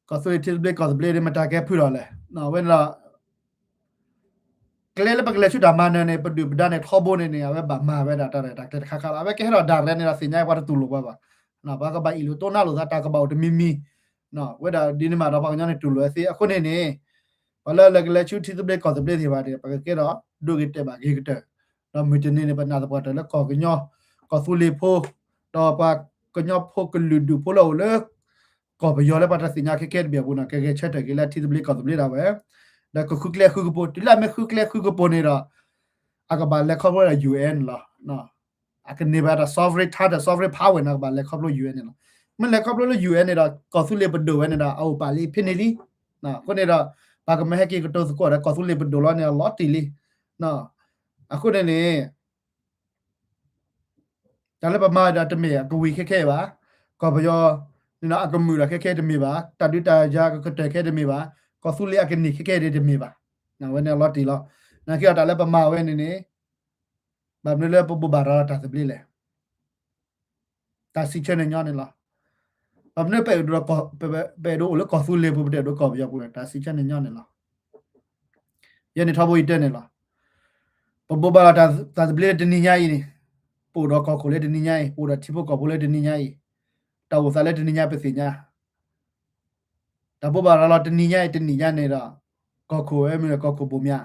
ကီၢ်သူလ့ၤထံသဘျ့ကီၢ်သဘျ့ဒီး မတၤကဟဲဖုထီၣ်လဲၣ်. ဝဲန့ၣ်ဒီး ကျဲလၢပကလဲၤဆူတၢ်မၤနၢၤန့ၣ် ပဒုၣ်ပဒါန့ၣ်ထီဘိန့ၣ်န့ၣ် အဝဲဘၣ်မၤဝဲဒၣ်တၢ်ရဲၣ်တၢ်ကျဲၤတခါခါလီၤ. အဝဲကဟဲထီၣ်ဒၣ်ရဲၣ်န့ၣ်ဒီးသ့ၣ်ညါပှၤတတူၢ်လိာ်ဝဲဘၣ်. ပှၤကဘၣ်အ့ၣ်လိာ်တိၢ်နါလိာ်သး တၢ်ကဘၣ်အိၣ်တမံၤမံၤ ဝဲဒၣ်ဒ်န့ၣ်မးဒီးပှၤကညီန့ၣ်တူၢ်လိာ်ဝဲသ့. အဃိန့ၣ်န့ၣ် ပှၤလၢလၢကလဲၤဆူထံသဘျ့ကီၢ်သဘျ့သ့ၣ်တဖၣ်န့ၣ် ပကကဲထီၣ်ဒိဂ့ၤတဲာ်ဘၣ်ဂ့ၤကတၢၢ် ဒီးမုၢ်တနံၤန့ၣ် ပနာ်သပှၢ်တၢၢ်လၢကီၢ်ကညီ ကီၢ်သူလ့ၤဖိ ဒီးပှၤကညီဖိကလုာ်ဒူၣ်ဖိလၢအိၣ်လၢ ကီၢ်ပယီၤလၢပှၤတသ့ၣ်ညါခဲခဲတဘ့ၣ်အပူၤန့ၣ် ကဂဲၤဆၢထၢၣ်က့ၤလၢထံသဘျ့ကီၢ်သဘျ့ဒၣ်ဝဲ ဒီးကဃုကျဲဃုကပူၤ တုၤလၢအမ့ၢ်ဃုကျဲဃုကပူၤန့ၣ်ဒီး အကဘၣ်လဲၤခီဖျိဒီး UN န့ၣ်လီၤ. အကန့ၢ်ဘၣ်တၢ် sovereign ထါ တၢ် sovereign power န့ၣ် အကဘၣ်လဲၤခီဖျိ UN န့ၣ်လီၤ. မ့ၢ်လဲၤခီဖျိလၢ UN န့ၣ်ဒီး ကီၢ်သူလ့ၤပဒိၣ်ဝဲန့ၣ်ဒီး အအိၣ်ပာ်လံဖဲန့ၣ်လံ. အဃိန့ၣ်ဒီး ပှၤကမၢဟဲက့ၤကတိၤသကိးဒီး ကီၢ်သူလ့ၤပဒိၣ်လီၤန့ၣ် အလီၤတံၢ်လံ. အဃိန့ၣ်န့ၣ် တၢ်လၢပမၤဒီးတမ့ၢ်အကဝံၤခဲခဲအံၤဘၣ်. ကီၢ်ပယီၤန့ၣ်ဒီး အကမုာ်ဒီးခဲခဲတမ့ၢ်ဘၣ်. တၢ်ဒုးတၢ်ယၤကကတၢၢ်ခဲတမ့ၢ်ဘၣ်. ကီၢ်သူလ့ၤအကန့ၢ်ခဲခဲဒ်တမ့ၢ်ဘၣ်. အဝဲန့ၣ်အလီၤတံၢ်လီၤ. နာ်က့ဒီးတၢ်လၢပမၤဝဲန့ၣ်န့ၣ် ဘၣ်မနုၤလၢပဘိးဘၣ်ရၤလီၤတၢ်သဘျ့လဲၣ်. တၢ်စံးဆၢန့ၣ်ညီန့ၣ်လီၤ. ဘၣ်မနုၤပအဲၣ်ဒိး ပအဲၣ်ဒိးအိၣ်လၢကီၢ်သူလ့ၤပူၤ ပတအဲၣ်ဒိးကီၢ်ပယီၤပူၤလဲၣ် တၢ်စံးဆၢန့ၣ်ညီန့ၣ်လီၤ. ယဲန့ၣ်ထီဘိယတဲန့ၣ်လီၤ. ပဘိးဘၣ်လီၤတၢ်သဘျ့လၢတနံၤညါအံၤန့ၣ် ပအိၣ်ဒီးကီၢ်ခိၣ်လၢတနံၤညါအံၤ ပအိၣ်ဒီးထံဖိကီၢ်ဖိလၢတနံၤညါအံၤ တၢ်အိၣ်သးလၢတနံၤညါပသ့ၣ်ညါ တၢ်ဘိးဘၣ်ရၤလီၤတနံၤညါအံၤ တနံၤညါန့ၣ်ဒီး ကီၢ်ခိၣ်ဝဲမ့ၢ်ဒီးကီၢ်ခိၣ်ဘိၣ်မၠး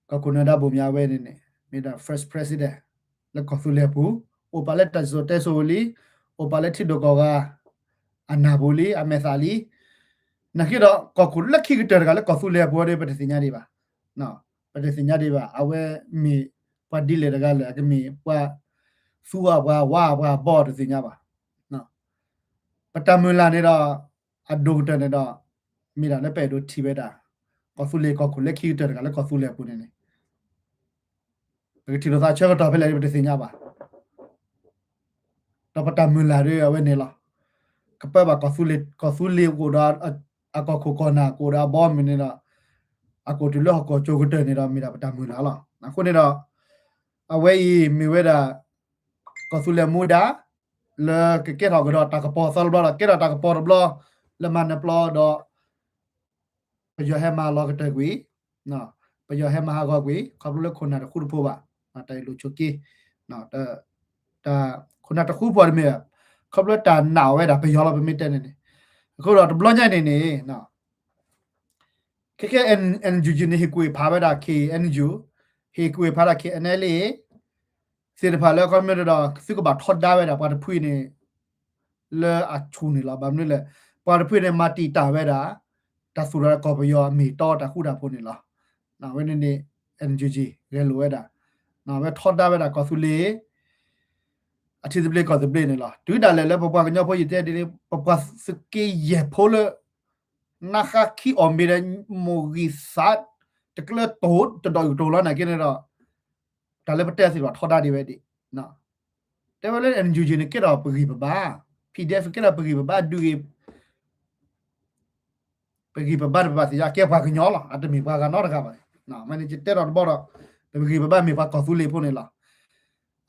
ကီၢ်ခိၣ်နၢၤဒါဘိၣ်မၠးဝဲန့ၣ်န့ၣ် မ့ၢ်ဒၣ် first president လၢကီၢ်သူလ့ၤအပူၤ အိၣ်ပာ်လၢတၢ်စံၣ်စိၤတဲစိၤလံ အိၣ်ပာ်လၢထံဒိၣ်ကီၢ်ဂၤ အနၢ်ပူၤလံ အမဲာ်သၣ်လံ. နာ်က့ဒီး ကီၢ်ခိၣ်လၢခံကတၢၢ်တဂၤလၢကီၢ်သူလ့ၤအပူၤဒီး ပတသ့ၣ်ညါဒံးဘၣ်. ပတသ့ၣ်ညါဒံးဘၣ် အဝဲမ့ၢ်ပှၤဒ်လဲၣ်တဂၤလဲၣ် အကမ့ၢ်ပှၤသူအပှၤဝါအပှၤ ဘီတသ့ၣ်ညါဘၣ်. ပတၢ်မုၢ်လၢ်န့ၣ်ဒီး အဒိၣ်ကတၢၢ်န့ၣ်ဒီး မ့ၢ်ဒၣ်လၢပအဲၣ်ဒိးထံၣ်ဝဲဒၣ် ကီၢ်သူလ့ၤကီၢ်ခိၣ်လၢခံကတၢၢ်တဂၤလၢကီၢ်သူလ့ၤအပူၤန့ၣ်န့ၣ် ပကထံၣ်လိာ်သးဆၢကတီၢ်ဖဲလဲၣ် ပတသ့ၣ်ညါဘၣ်. ဒီးပတၢ်မုၢ်လၢ်ဒီးအဝဲန့ၣ်လီၤ. ကပၢဘၣ်ကီၢ်သူလ့ၤ ကီၢ်သူလ့ၤကအိၣ်ဒီး အကီၢ်ခိၣ်ကီၢ်နၢ် ကအိၣ်ဒီးအဘီအမုၢ်န့ၣ်ဒီး အကအိၣ်တုၤလၢဟီၣ်ကဝီၤကၠိကတၢၢ်န့ၣ်ဒီး မ့ၢ်ဒၣ်ပတၢ်မုၢ်လၢ်လီၤ. အဃိန့ၣ်ဒီး အဝဲအံၤမ့ၢ်ဝဲဒၣ် ကီၢ်သူလ့ၤမူဒါ လၢကကဲထီၣ်ကဒီးတၢ်ကပီၤသီတဘျီဒီး ကဲထီၣ်တၢ်ကပီၤတဘျီ လၢမၤနၢၤပျီဒီး ပယီၤဟဲမၤလီၤကတၢၢ်ကွံာ်, ပယီၤဟဲမၤဟးဂီၤကွံာ် ခီဖျိလၢခိၣ်နၢ်တဃူတဖိးဘၣ်, တၢ်အ့ၣ်လိာ်ဆိးက့, တၢ်ခိၣ်နၢ်တဃူဖိးတမ့ၢ်ဘၣ်, ခီဖျိတၢ်နာ်ဝဲဒၣ်ပယီၤလီၤ ပမ့ၢ်တဲန့ၣ်န့ၣ်, အဃိဒီးတဘျီညါန့ၣ်န့ၣ် ခဲခဲ NUG န့ၣ် ဟ့ၣ်ကူၣ်ဟ့ၣ်ဖးဝဲဒၣ် KNU, ဟ့ၣ်ကူၣ်ဟ့ၣ်ဖးဒၣ် KNLA သ့ၣ်တဖၣ်လၢအခီပညီဒီး သုကဘၣ်ထီဒါဝဲဒၣ်ပှၤတဖုန့ၣ် လၢအဆူၣ်န့ၣ်လီၤ. ဘၣ်မနုၤလဲၣ်, ပှၤတဖုန့ၣ် မၤတံာ်တာ်ဝဲဒၣ် တၢ်သူၣ်ထီၣ်ကီၢ်ပယီၤအမ့ၢ်တီတၢ်ဃူတၢ်ဖိးန့ၣ်လီၤ. အဝဲန့ၣ်န့ၣ် NUG ဂဲၤလိာ်ဝဲဒၣ်, အဝဲထီဒါဝဲဒၣ်ကီၢ်သူလ့ၤ အထံသဘျ့ကီၢ်သဘျ့န့ၣ်လီၤ. တုၤဒၣ်လဲာ်လၢပပှၤကညီဖိယတဲဒ်န့ၣ် ပပှၤသုးက့ယဲၢ်ဖိလၢ နါဃါခံအီၣ်မ့ၤဒီး မိၢ်ဂံၢ်သး တကျၢၤတိၢ်တဒီးအုၣ်ကတိၤလီၤနာ်က့န့ၣ်ဒီး တၢ်လၢပတဲသ့ၣ်တဖၣ်ထီဒါဒံးဝဲဒၣ်. တဲဝဲလၢ NUG န့ၣ် ကဲထီၣ်ပဂံၢ်ပဘါ, PDF ကဲထီၣ်ပဂံၢ်ပဘါ ဒုးဂ့ၤ ပဂံၢ်ပဘါတပဘၣ်သ့ၣ်ညါ ကဲပှၤကညီလီၤ, အတမ့ၢ်ပှၤဂၤနီတဂၤဘၣ်. မ့ၢ်န့ၣ် ယတဲထီၣ်တဘျီဒီး ပဂံၢ်ပဘါမ့ၢ်ပှၤကီၢ်သူလ့ၤဖိန့ၣ်လီၤ.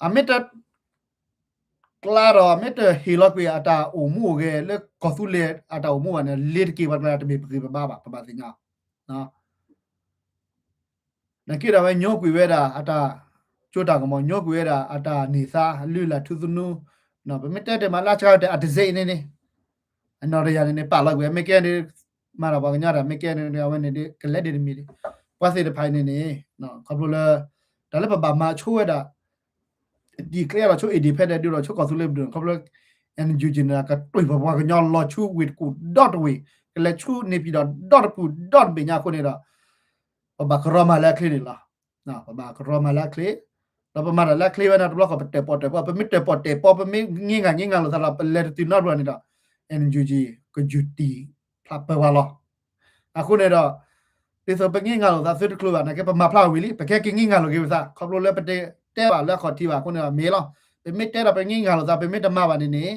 အမ့ၢ်တ ကျါဒီး မ့ၢ်တဟ့ၣ်လီၤကွံာ်အတၢ်အိၣ်မူအိၣ်ဂဲၤလၢ ကီၢ်သူလ့ၤအတၢ်အိၣ်မူဘၣ်န့ၣ် လ့ၤတက့ၤပှၤတကျါ တမ့ၢ်ပဂံၢ်ပဘါဘၣ်, ပဘၣ်သ့ၣ်ညါ. နာ်က့ဒီး အဝဲညိကွံာ်ဝဲဒၣ်အတၢ်စိတၢ်ကမီၤ, ညိကွံာ်ဝဲဒၣ်အတၢ်န့ၢ်သါ, အလုၢ်အလၢ်ထူသနူ, ပမ့ၢ်တဲတ့ၢ်မးလၢဆှါတဲ အတစ့အံၤန့ၣ်န့ၣ်, အနီၢ်တယၤန့ၣ်န့ၣ် ပာ်လီၤကွံာ် မ့ၢ်ကဲန့ၣ် မၤတၢ်ပှၤကညီတၢ် မ့ၢ်ကဲန့ၣ် အဝဲန့ၣ်ဒ် ကလဲၤဒ်တမံၤဒ်, ပှၤသ့ၣ်တဖၣ်အံၤန့ၣ်န့ၣ် ခီဖျိလၢ တၢ်လၢပဘၣ်မၤဆိဝဲဒၣ် declare လီၤဆိ independent ဒုးလီၤဆိကီၢ်သူလ့ၤပဒိၣ်န့ၣ် ခီဖျိ NUG န့ၣ် ကတွံၢ်ပပှၤကညီလီၤဆူဝ့ၢ်တကူၣ်ဒီတဝ့ၢ်, ကလဲၤဆူန့ၣ်ပၠံၣ်ဒီးဒီတပူၤဒီတဘ့ၣ်ညါအဃိန့ၣ်ဒီး ပဘၣ်ကရီမၤလၢအချ့န့ၣ်လီၤ. ပဘၣ်ကရီမၤလၢအချ့, ဒီးပမၤတၢ်လၢအချ့ဝဲန့ၣ် တဘျီဃီပတၢၣ်ပီၣ်တၢၣ်ပီ, ပမ့ၢ်တဲပီၣ်တဲၣ်ပီ ပမ့ၢ်င့ၢ်ငါ်င့ၢ်ငါ်လိာ်သးဒီး ပလဲၤတတုၤနီတဘျီန့ၣ်ဒီး NUG ကယူၤတံၢ်ဖျးပၢၤပှၤလီၤ. အဃိန့ၣ်ဒီး ဒ်သိးပင့ၢ်ငါ်လိာ်သးသုတချုးဘၣ် နာ်က့ပမၤဖျါဝံၤလံ, ပကဲက့ၤင့ၢ်ငါ်လိာ်က့ၤပသး ခီဖျိလၢပတတဲဘၣ်လၢအခီၣ်ထံးဘၣ်အဃိန့ၣ်ဒီးမ့ၢ်လီၤ. ပမ့ၢ်တဲဒီးပင့ၢ်ငါ်လိာ်သး ပမ့ၢ်တမၤဘၣ်န့ၣ်န့ၣ်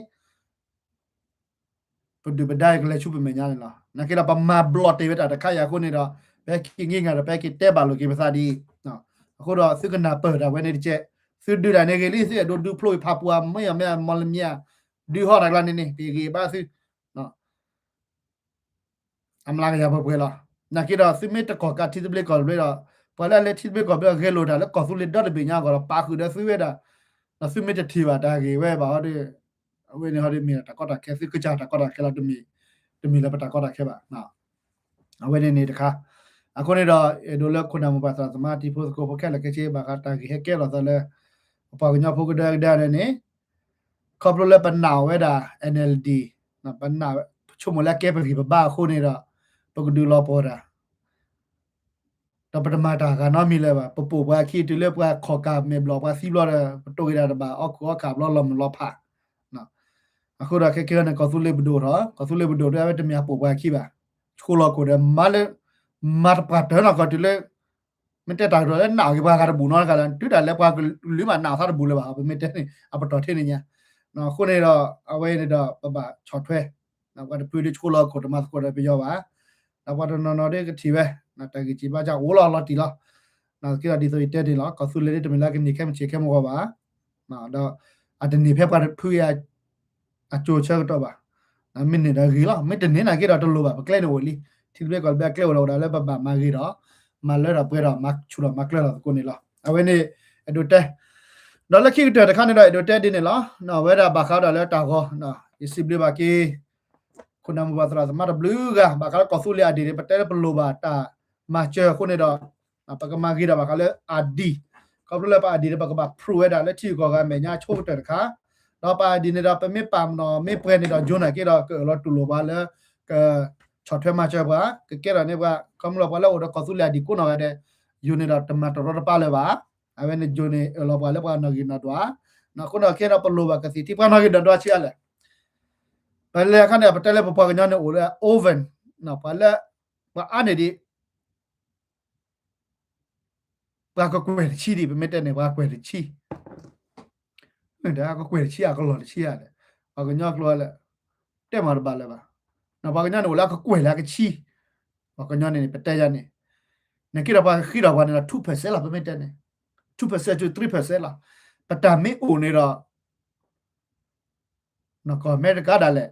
ပဒုၣ်ပဒါကလဲၤဆူပမဲာ်ညါန့ၣ်လီၤ. နာ်က့ဒီးပမၤဘျီၣ်တ့ၢ်ဝဲတၢ်တခါအံၤအဃိန့ၣ်ဒီး ပဟဲက့ၤင့ၢ်ငါ်ဒီး ပဟဲက့ၤတဲဘၣ်လိာ်က့ၤပသးဒ်အံၤ, အဃိဒီးသုကနၢ်ပၢၢ်တၢ်ဝဲန့ၣ်တက့ၢ်. သုဒုးတၢ်န့ၣ်ဂ့ၤလံ, သုအဲၣ်ဒိးဒုးဖျိအံၤဖးပူၤဧါ မ့ၢ်အမ့ၢ်မီၢ်လမံၤဧါ, ဒုးဟီၣ်တၢ်ကျါန့ၣ်န့ၣ် ပဂ့ၤဘၣ်သု အမျးကယၤပှဲၤပှဲၤလီၤ. နာ်က့ဒီးသုမ့ၢ်တကီၢ်ကးထံသဘျ့ကီၢ်သဘျ့ဒီး ပှၤလၢအလဲၤထံသဘျ့ကီၢ်သဘျ့ဒီး ဂဲၤလိာ်တၢ်လၢကီၢ်သူလ့ၤဒီတဘ့ၣ်ညါအဂီၢ်ဒီး ပာ်ဃုာ်ဒီးသုဝဲဒၣ်, ဒီးသုမ့ၢ်တထံၣ်ဘၣ်တၢ်ဂ့ၢ်ဝဲဘၣ်ဟီဒီး အဝဲန့ၣ်ဟီဒီးမ့ၢ်တၢ်ကီတၢ်ခဲ သုကစၢ်တၢ်ကီတၢ်ခဲလီၤ. တမ့ၢ်လၢပတၢ်ကီတၢ်ခဲဘၣ်. အဝဲန့ၣ်န့ၣ်တခါ, အဃိန့ၣ်ဒီး အဲၣ်ဒိးလၢခိၣ်နၢ်မိၢ်ပၢ်သရၣ်သမါတံၤဖိသကိးဖိခဲလၢာ်ခဲဆ့ ဘၣ်ဃးတၢ်ဂ့ၢ်ဟဲကဲထီၣ်သးလၢ ပပှၤကညီဖိကဒၢကဒါန့ၣ်န့ၣ် ခီဖျိလၢပနာ်အီၤဝဲဒၣ် NLD, ပနာ် ပဆိကမိၣ်လၢအကဲပဂံၢ်ပဘါအဃိန့ၣ်ဒီး ပကဒုးလီၤပှီၢ်တၢ် ဒီးပတမၤတၢ်ဂ့ၤနီတမံၤလၢၤဘၣ်. ပပိာ်ပှၤခံတုၤလၢပှၤခီၣ်ကၢ်မဲာ်ဘျီၣ် ပှၤသံဘျီဒီး ပတိၢ်က့ၤတၢ်တဘၣ် အီၣ်ခိၣ်အီၣ်ခးဘျီလီၤမုၢ်လီၤဖး. အဃိဒီးခဲကဲန့ၣ် ကီၢ်သူလ့ၤပဒိၣ်ထီၣ်, ကီၢ်သူလ့ၤပဒိၣ်ဒ်အဝဲတမ့ၢ်အပိာ်ပှၤခံဘၣ်. ဆိလီၤခိၣ်ဒီးမၤလၢ မၤတပှၢ်တၢၢ်နီၢ်ကီၢ်တုၤလၢ မ့ၢ်တဲတၢ်ကတိၤလၢနာ်က့ၤပှၤဂၤတဘူၣ်နီတဂၤလၢ တုၤဒၣ်လဲာ်ပှၤကလုာ်မးနာ်အသးတဘူၣ်လၢၤဘၣ် ပမ့ၢ်တဲန့ၣ် အပတီၢ်ထဲန့ၣ်ညါ. အဃိန့ၣ်ဒီး အဝဲန့ၣ်ဒီး ပဘၣ်ဆီၣ်ထွဲ ပှၤတဖုဒ်ဆိလီၤခိၣ်တမၤသကိးဒီးပယီၤဘၣ်. ဒီးပှၤတနီၤနီၤဒ်ကထံၣ်ဝဲ တၢ်ဂ့ၢ်စံးဘၣ်ကအိၣ်လီၤလီၤတံၢ်လီၤ. က့ဒီးဒ်သိးယတဲန့ၣ်လီၤ ကီၢ်သူလ့ၤဒ်တမ့ၢ်လၢကန့ၢ်ခဲမုၢ်ဆ့ၣ်ခဲမုၢ်ဂီၤဘၣ်. ဒီးအတန့ၢ်ဖဲပှၤတဖုအံၤ အကၠိဆၢကတီၢ်ဘၣ်. မ့ၢ်န့ၢ်ဒီးဂ့ၤလီၤ မ့ၢ်တန့ၢ်နာ်က့ဒီးတလိၣ်ဘၣ် ပကျဲန့ၣ်အိၣ်လံ. ထံသဘျ့ကီၢ်သဘျ့အကျဲအိၣ်ဒီးအိၣ်ဒၣ်လၢပဘၣ်မၤဂ့ၤဒီး မၤလၢထီၣ်ပှဲၤထီၣ် မၤဆူၣ်ထီၣ်မၤကျၢၤထီၣ်သကိးန့ၣ်လီၤ. အဝဲန့ၣ် အဲၣ်ဒိးတဲ ဒီးလၢခံကတၢၢ်တခါန့ၣ်ဒီး အဲၣ်ဒိးတဲဒ်န့ၣ်လီၤ. အဝဲဒၣ်ဘၣ်ဃးဒီးလၢတၢ်ဂီၤ ယစံးဘျုးဘၣ်က့ၤ ခိၣ်နၢ်မိၢ်ပၢ်သရၣ်သမါတဘျုးဂၤ ဘၣ်ဃးလၢကီၢ်သူလ့ၤအဒ့ၣ်န့ၣ် ပတဲလၢပလိၣ်ဘၣ်တၢ်မၤစၢၤအဃိန့ၣ်ဒီး ပကမၤဂ့ၤဒီးဘၣ်ဃးလၢ ID, ခီဖျိလၢပ ID န့ၣ် ပကဘၣ် prove ဝဲဒၣ်လၢထံဂုၤကီၢ်ဂၤအမဲာ်ညါဆိကတၢၢ်တခါ, ဒီးပ ID န့ၣ်ဒီး ပမ့ၢ်ပာ်မနီၣ်မ့ၢ်ပှဲၤန့ၣ်ဒီး ယိၤနာ်က့ဒီး ကအၢၣ်လီၤတူၢ်လိာ်ပှၤလၢ ကဆီၣ်ထွဲမၤစၢၤပှၤ ကကဲထီၣ်န့ၢ်ပှၤ ခီဖျိလၢပှၤလၢအိၣ်ဒီးကီၢ်သူလ့ၤ ID ကိးနီၢ်ဂၤဒဲး ယိၤန့ၣ်ဒီးတမၤတရီတပါလၢၤဘၣ်. အဝဲန့ၣ်ယိၤန့ၣ် အၢၣ်လီၤပှၤလၢပှၤနီၣ်ဂံၢ်နီၣ်ဒွး, အဃိန့ၣ်ခဲဒီးပလိၣ်ဘၣ်ကသ့ၣ်ထံပှၤနီၣ်ဂံၢ်နီၣ်ဒွးဆံးအါလဲၣ်. ပလဲၤအခါန့ၣ် ပတဲလၢပပှၤကညီန့ၣ်အိၣ်လၢ oven, ပှၤလၢ ပှၤအါန့ၢ်ဒံး ပှၤကကွဲၢ်တဆံဒံး ပမ့ၢ်တဲန့ၣ် ပှၤကွဲၢ်တဆံ, ဒီးကကွဲၢ်တဆံ အကလီၢ်တဆံဧါလဲၣ်, ပှၤကညီကျိာ်လဲၣ်, တဲမၤတဘၣ်လၢၤဘၣ်. ပှၤကညီန့ၣ်အိၣ်လၢအကကွဲၢ်လၢအကဆံ, ပှၤကညီန့ၣ်န့ၣ် ပတဲယၤန့ၣ်, နက့ဒီးပှၤကဃ့ထီၣ်ပှၤန့ၣ်ဒီး two percent လီၤ ပမ့ၢ်တဲန့ၣ်, two percent to three percent လီၤ. ပတၢ်မ့ၢ်အိၣ်န့ၣ်ဒီး ကီၢ်အမဲရကၤဒၣ်လဲာ်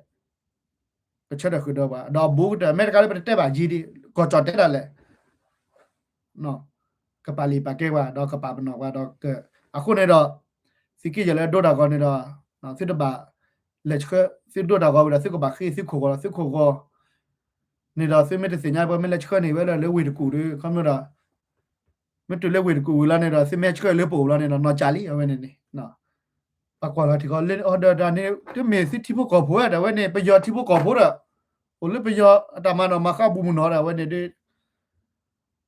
ကဆၢထၢၣ်ဃုာ်ဒီးပှၤ ဒီးဘူးကတၢၢ် အမဲရကၤလၢပတတဲဘၣ်ယံၤဒံး ကီၢ်ကၠီၣ်တဲဒၣ်လဲာ် ကပာ်လုၢ်ပာ်ကဲပှၤ ဒီးကပာ်ပနီၣ်ပှၤဒီး အဃိန့ၣ်ဒီး သုးက့ယဲၢ်လၢဒိတၢ်ဂီၤန့ၣ်ဒီး သုတဘၣ်လဲၤဆှၢ သုဒိတၢ်ဂီၤဝံၤဒီး သုကဘၣ်ဃ့သုခိၣ်ဂီၤ သုခိၣ်ဂီၤန့ၣ်ဒီး သုမ့ၢ်တသ့ၣ်ညါ ပှၤမ့ၢ်လဲၤဆှၢန့ၢ်ဝဲလၢဝ့ၢ်တကူၣ်ဒီး ခီဖျိဒီး မ့ၢ်တုၤလၢဝ့ၢ်တကူၣ်ဝံၤလီၤန့ၣ်ဒီး သုမ့ၢ်ဆှၢလၢပအိၣ်လီၤန့ၣ်ဒီး နီၢ်ကၠးလံ အဝဲန့ၣ်န့ၣ် ပကွၢ်လီၤထံကီၢ်လၢအီၤဒီးတၢ်န့ၣ် တမ့ၢ်သုထံဖိကီၢ်ဖိဝဲဒၣ် အဝဲန့ၣ် ပယီၤထံဖိကီၢ်ဖိဒီး အိၣ်လၢပယီၤအတၢ်မၤနီၣ်မၤဃါဘူးမုၢ်နီၣ်ဒီး အဝဲန့ၣ်ဒီး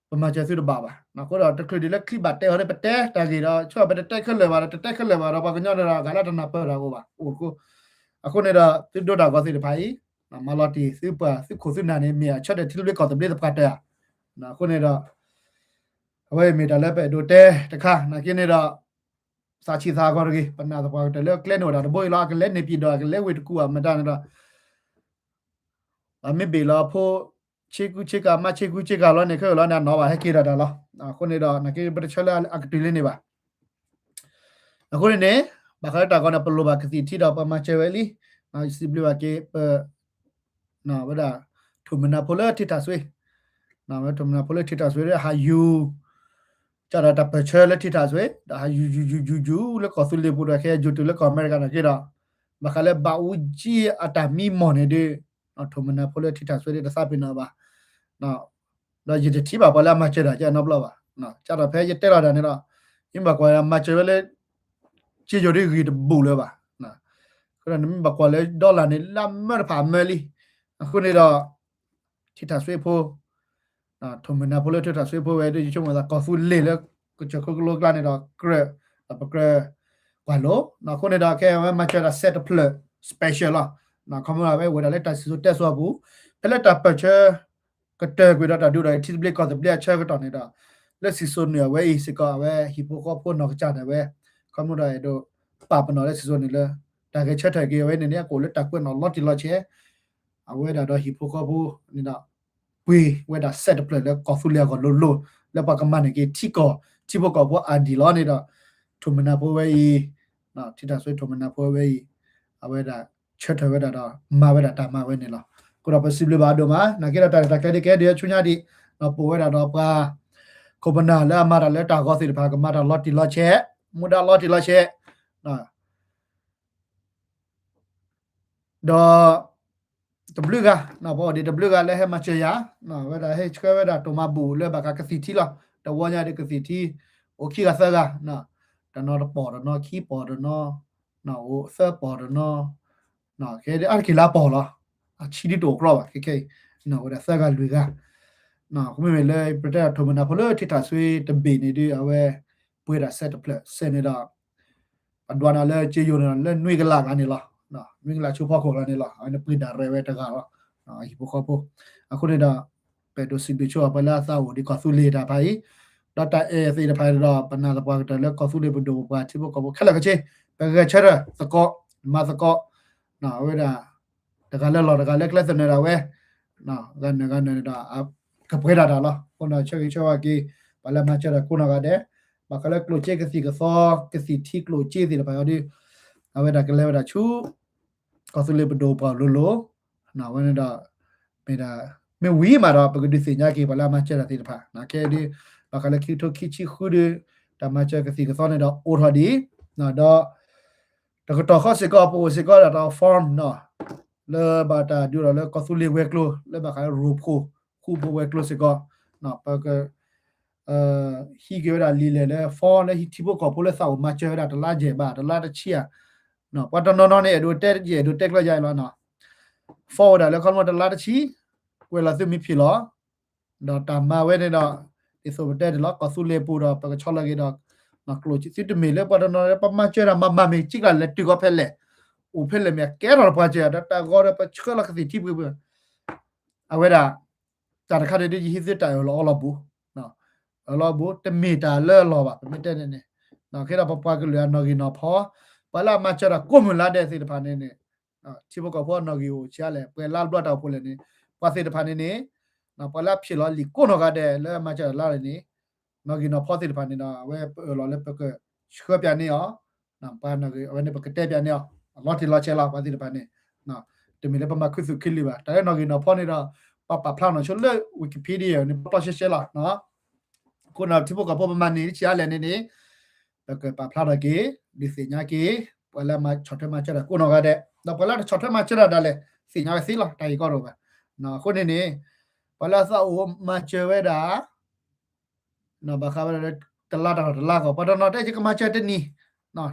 ပမၤစၢၤသုတဘၣ်ဘၣ်. အဃိဒီးတချုးဒံးလၢချံဘၣ်တဲအီၤဒီး ပတဲတၢ်ဂ့ၢ်ဒီး ဆိပတတဲခဲလၢာ်ဘၣ်ဒီး တတဲခဲလၢာ်ဘၣ်ဒီး ပှၤကညီဒီး ဂၤလၢတနၢ်ပၢၢ်တၢ်အိၣ်ဘၣ် အိၣ်တဃိ. အဃိန့ၣ်ဒီး သုဒိတၢ်ဂီၤသ့ၣ်တဖၣ်အံၤ မၤလီၤတံၢ်သုပှၤ သုခိၣ်သုနၢ်န့ၣ် မ့ၢ်အဆၢထၢၣ်ထံသဘျ့ကီၢ်သဘျ့သပှၢ်တၢၢ်ဧါ. အဃိန့ၣ်ဒီး အဝဲမ့ၢ်တၢ်လၢပအဲၣ်ဒိးတဲတခါ နာ်က့န့ၣ်ဒီး သးဆံးသးဂီၤတဂ့ၤ, ပနာ်သပှၢ်ကတၢၢ်လၢကျဲန့ၣ်အိၣ်တၢ်တဘိအံၤလီၤ, အကလဲၤန့ၢ်ပံၤဒီး အကလဲၤဝ့ၢ်တကူၣ်အမတၤန့ၣ်ဒီး အမ့ၢ်ဘ့ၣ်လီၤဖိ ဆ့ကူဆ့ကၤ မးဆ့ကူဆ့ကၤလီၤန့ၣ် ခဲအံၤလီၤန့ၣ် အနီၢ်ဘၣ်ဟဲက့ၤဒီးတၢ်လီၤ. အဃိန့ၣ်ဒီး နာ်က့ပတဆၢလၢအကတုၤလၢန့ၣ်ဘၣ်. အဃိန့ၣ်န့ၣ် ဘၣ်ဃးလၢတၢ်ဂီၤန့ၣ် ပလိၣ်ဘၣ်ကသံၣ်ထံဒီးပမၤစၢၤဝဲလံ. ယစံးဘျုးဘၣ်က့ၤပ ဝဲဒၣ် ထိၣ်မုၢ်နၤဖိလၢထံထၣ်စွ့, ဝဲထိၣ်မုၢ်နၤဖိလၢထံထၣ်စွ့ဒီးဟးယူၤ ကဒီးတၢ်ပၢၢ်ဆၢလၢထံထၣ်စွ့ ဒီးဟးယူၤယူၤယူၤယူၤယူၤလၢကီၢ်သူလ့ၤပူၤဒီး ခဲယူၤတုၤလၢကီၢ်အမဲရကၤနာ်က့ဒီး ဘၣ်ဃးလၢဘၣ်အူကၠံအတၢ်မံမီၢ်န့ၣ်ဒီး ထိၣ်မုၢ်နၤဖိလၢထံထၣ်စွ့ဒီးတသးပ့ၤနီၣ်ဘၣ်. ဒီးယတထံၣ်ဘၣ်ပှၤလၢအမၤစၢၤတၢ်ကဲနီတဘျီဘၣ်. ကဒီးဖဲယတဲလီၤတၢ်န့ၣ်ဒီး ယမ့ၢ်ဘၣ်ကွၢ်မၤစၢၤဝဲလၢ က့ယိၤဒ်ဂ့ၤတဘူးလၢၤဘၣ်. နမ့ၢ်ဘၣ်ကွၢ်လၢ dollar န့ၣ် လၢမၢတဖၣ်အမၢလံ. အဃိန့ၣ်ဒီး ထံထၣ်စွ့ဖိ ထိၣ်မုၢ်နၤဖိလၢထံထၣ်စွ့ဖိဝဲဒၣ် ယဆိကမိၣ်သးကီၢ်သူလ့ၤလၢ ကစၢၢ်ခိၣ်ကလိကျါန့ၣ်ဒီး ကြၢး ဒီးပကြၢး ကွၢ်လိ. အဃိန့ၣ်ဒီး ခဲအဝဲမၤစၢၤတၢ် set တဖျၢၣ် special လီၤ. ခီမ့ၢ်ဝဲအိၣ်ဝဲဒၣ်လၢတၢ်စံၣ်စိၤတဲစိၤအပူၤ ဖဲလၢတၢ်ပၢၢ်ဆၢ ကတၢၢ်ကွံာ်ဒီးတၢ်ဒုးဒီးထံသဘျ့ကီၢ်သဘျ့အဆၢကတီၢ်န့ၣ်ဒီး လၢစံၣ်စိၤနုာ်အဝဲအံၤစ့ၢ်ကီး အဝဲဟံၣ်ဖိဃီဖိနီၢ်ကစၢ်ဒၣ်ဝဲ ခီမ့ၢ်ဒီးအဲၣ်ဒိး ပာ်ပနီၣ်လၢစံၣ်စိၤနုာ်လၢ တၢ်ဂဲၤဆၢထၢၣ်က့ၤအဝဲန့ၣ်န့ၣ် အကအိၣ်လၢတၢ်ကွဲးနီၣ်လီၤတံၢ်လီၤဆဲး အဝဲဒၣ်ဒီးဟံၣ်ဖိဃီဖိန့ၣ်ဒီး ပှ့ၤဝဲဒၣ် set တဖျၢၣ်လၢကီၢ်သူလ့ၤအဂီၢ်လိၤလိၤ လၢပှၤကမၤန့ၢ်က့ၤထံကီၢ် ထံဖိကီၢ်ဖိအါဒံၣ်လီၤန့ၣ်ဒီး ထိၣ်မုၢ်နၤဖိဝဲအံၤ ထံထၣ်စွ့ထိၣ်မုၢ်နၤဖိဝဲအံၤ အဝဲဒၣ်ဆၢထၢၣ်ဝဲဒၣ်ဒီး မၤဝဲဒၣ်တၢ်မၤဝဲန့ၣ်လီၤ. အဃိဒီးပစံးဘျုးဘၣ်အဒိၣ်မး နာ်က့ဒီးတၢ်ရဲၣ်တၢ်ကျဲၤဒ်ကဲဒ်ဆူညါဒံး ဒီးပဝဲဒၣ်ဒီးပှၤ ခိၣ်ပနၢ်လၢအမၤတၢ်လၢတၢ်ဂီၤသ့ၣ်တဖၣ် ကမၤတၢ်လီၤတံၢ်လီၤဆဲး မူဒါလီၤတံၢ်လီၤဆဲး ဒီး တဘျုးဂၤ ပအိၣ်ဒံးတဘျုးဂၤလၢဟဲမၤစၢၤယၤ ဝဲဒၣ်ဟဲဆှၢဝဲဒၣ်တိၢ်မၤဘူၣ်လၢဘၣ်ဃးကသံၣ်ထံလီၤ. တဝီညါဒီးကသံၣ်ထံ အိၣ်ခံဂၤသၢဂၤ တနီၤတပီၢ်တနီၤ ခံပီၢ်တနီၤ အိၣ်သၢပီၢ်တနီၤ ခဲအံၤအါတက့ၢ်လၢအပီၢ်လီၤ. အဆံဒ်တအိၣ်ကြီဘၣ် ခဲခဲအံၤ ဝဲဒၣ်သၢဂၤလွံၢ်ဂၤ မ့မ့ၢ်လၢပတဲထိၣ်မုၢ်နၤဖိလၢထံထၣ်စွ့တဘ့ၣ်န့ၣ်ဒီး အဝဲပှ့ၤဒၣ် set တဖျၢၣ် set န့ၣ်ဒီး အဒွးနၤလၢက့ယိၤန့ၣ်ဒီး လၢနွံကလးဂၤန့ၣ်လီၤ. နွံကလးဆူဖီခိၣ်လီၤန့ၣ်လီၤ. အဝဲန့ၣ်ပှ့ၤဒၣ်ရဲၣ်ဝဲတဂၤလီၤ. ဟံၣ်ဖိဃီဖိ အဃိန့ၣ်ဒီး ပအဲၣ်ဒိးစံးဘျုးဆိပှၤလၢအသးအိၣ်ဒံးကီၢ်သူလ့ၤတၢ်ဖးအံၤ ဒီးတၢ်အဲၣ်သ့ၣ်တဖၣ်ဒီး ပနာ်သပှၢ်ကတၢၢ်လၢကီၢ်သူလ့ၤပဒိၣ်ပပှၢ်ထံဖိကီၢ်ဖိခဲလၢာ်ခဲဆ့ ပဂဲၤဆၢထၢၣ်သကိး မၤသကိး အဝဲဒၣ် တဂၤလၢလီၢ်တဂၤလၢကျဲသနၢၣ်ဒၣ်ဝဲ ဂၤနၢၤဂၤနၢၤန့ၣ်ဒီး ကပှဲၤဒၣ်တၢ်လီၤ. အဃိန့ၣ် ဆၢဂ့ၤဆၢဝါက့ၤ ပှၤလၢမၤစၢၤတၢ်ကိးနီၢ်ဂၤဒဲး ဘၣ်ဃးလၢကျိၣ်စ့ကသံၣ်ကသီ ကသံၣ်ထံကျိၣ်စ့သ့ၣ်တဖၣ်အံၤဒီး အဝဲဒၣ်ကလဲၤဝဲဒၣ်ဆူ ကီၢ်သူလ့ၤပဒိၣ်ပှၢ်လိၤလိၤ အဝဲန့ၣ်ဒီး မ့ၢ်ဒၣ် မ့ၢ်ဝံၤမးဒီး ပကဒုးသ့ၣ်ညါက့ၤပှၤလၢအမၤစၢၤတၢ်သ့ၣ်တဖၣ် ခဲအံၤဒီး ဘၣ်ဃးလၢခံကထိခံဆံဃုဒီး တၢ်မၤစၢၤကသံၣ်ကသီန့ၣ်ဒီးအိၣ်ထီၣ်ဒံး ဒီး တကတီၢ်ဃီစ့ၢ်ကီး ပအိၣ်စ့ၢ်ကီးဒၣ်ဒီး form လၢဘၣ်တၢ်ဒုးဒီးလၢကီၢ်သူလ့ၤဝဲၤကျိၤ လၢဘၣ်ဃးလၢရိဖှိၣ်ဃူဖိဝဲၤကျိၤစ့ၢ်ကီး ပက ဟံးက့ၤဝဲဒၣ်လံာ်လဲၢ်လၢ form လၢဟံးထံဖိကီၢ်ဖိလၢသးအိၣ်မၤစၢၤဝဲဒၣ်တလါယဲၢ်ဘၣ် တလါတဆံဧါ ပှၤတနီၤနီၤန့ၣ် အဲၣ်ဒိးတဲယဲၢ် အဲၣ်ဒိးတဲကျၢၤယၤလီၤ. form ဝဲဒၣ်လၢခီမီတလါတဆံ ကွဲးလီၤသုမ့ၢ်ဖံးလီၤ ဒီးတၢ်မၤဝဲန့ၣ်ဒီး ဒ်သိးပတဲတ့ၢ်လီၤ ကီၢ်သူလ့ၤပူၤဒီး ပကဆီလီၤက့ၤဒီး ကျိၣ်စ့ သုတမ့ၢ်လၢပှၤတနီၤလၢပမၤစၢၤတၢ်မၤမၤမ့ၢ်ကံကျါလဲၤတုၤကီၢ်ဖဲလဲၣ် အိၣ်ဖဲလဲၣ်မ့ၢ်အကဲထီၣ်တပှၤစၢၤ ဒီးတၢ်ဂီၤဒီးပဆှၢလီၤကသံၣ်ထံပှ့ၤပှ့ၤ အဝဲဒၣ် တၢ်တခါန့ၣ်ဒ်ယဟံးသုတၢ် အၢၣ်လီၤအီလီၤဘူး အၢၣ်လီၤဘူး တမ့ၢ်တၢ်လၢအလီၢ်ဘၣ် ပမ့ၢ်တဲန့ၣ်န့ၣ် ခဲဒီးပပှၤကလုာ်အနီၣ်ဂံၢ်နီၣ်ဖီ ပှၤလၢအမၤစၢၤတၢ်ကိးမုၢ်လါဒဲးသ့ၣ်တဖၣ်န့ၣ်န့ၣ် ထံဖိကီၢ်ဖိအနီၣ်ဂံၢ်အိၣ်ဆံးအါလဲၣ် ပှဲၤလါတဘျီတၢ်အိၣ်ဖှိၣ်လဲၣ်န့ၣ် ပှၤသ့ၣ်တဖၣ်န့ၣ်န့ၣ် ပှၤလၢအဖံးလီၤလံာ်ကိးနီၢ်ဂၤဒဲးလၢအမၤစၢၤတၢ်လၢန့ၣ် နီၣ်ဂံၢ်နီၣ်ဖီသ့ၣ်တဖၣ်န့ၣ်ဒီး အဝဲပအၢၣ်လီၤလၢပကဆှၢပၠးန့ၢ်အီၤ ပှၤနီၣ်ဂံၢ် အဝဲန့ၣ်ပကတဲပၠးန့ၢ်အီၤ အလီၤတံၢ်လီၤဆဲးလီၤ ပှၤသ့ၣ်တဖၣ်န့ၣ် တမ့ၢ်လၢပမၤခူသူၣ်ခူလံာ်ဘၣ် တၢ်လၢနီၣ်ဂံၢ်နီၣ်ဖီန့ၣ်ဒီး ပှၤပာ်ဖျါနီၣ်ဆိလၢ Wikipedia န့ၣ် ပျီပျီရှဲရှဲလီၤ အဃိန့ၣ် ထံဖိကီၢ်ဖိပမၤန့ၢ်ဆံးအါလဲၣ်န့ၣ်န့ၣ် ပကပာ်ဖျါထီၣ်က့ၤ ဒုးသ့ၣ်ညါက့ၤ ပှၤလၢဆီၣ်ထွဲမၤစၢၤတၢ်ကိးနီၢ်ဂၤဒဲး ဒီးပှၤလၢတဆီၣ်ထွဲမၤစၢၤတၢ်ဒၣ်လဲာ် သ့ၣ်ညါဝဲသ့လီၤ တၢ်ဂ့ၢ်ကီတအိၣ်ဘၣ် အဃိန့ၣ်န့ၣ် ပှၤလၢအသးအိၣ်မၤစၢၤဝဲဒၣ် ဘၣ်ဃးဝဲဒၣ်လၢ တလါတလါဂီၢ် ပှၤတနီၤတဲယကမၤစၢၤတနံၤ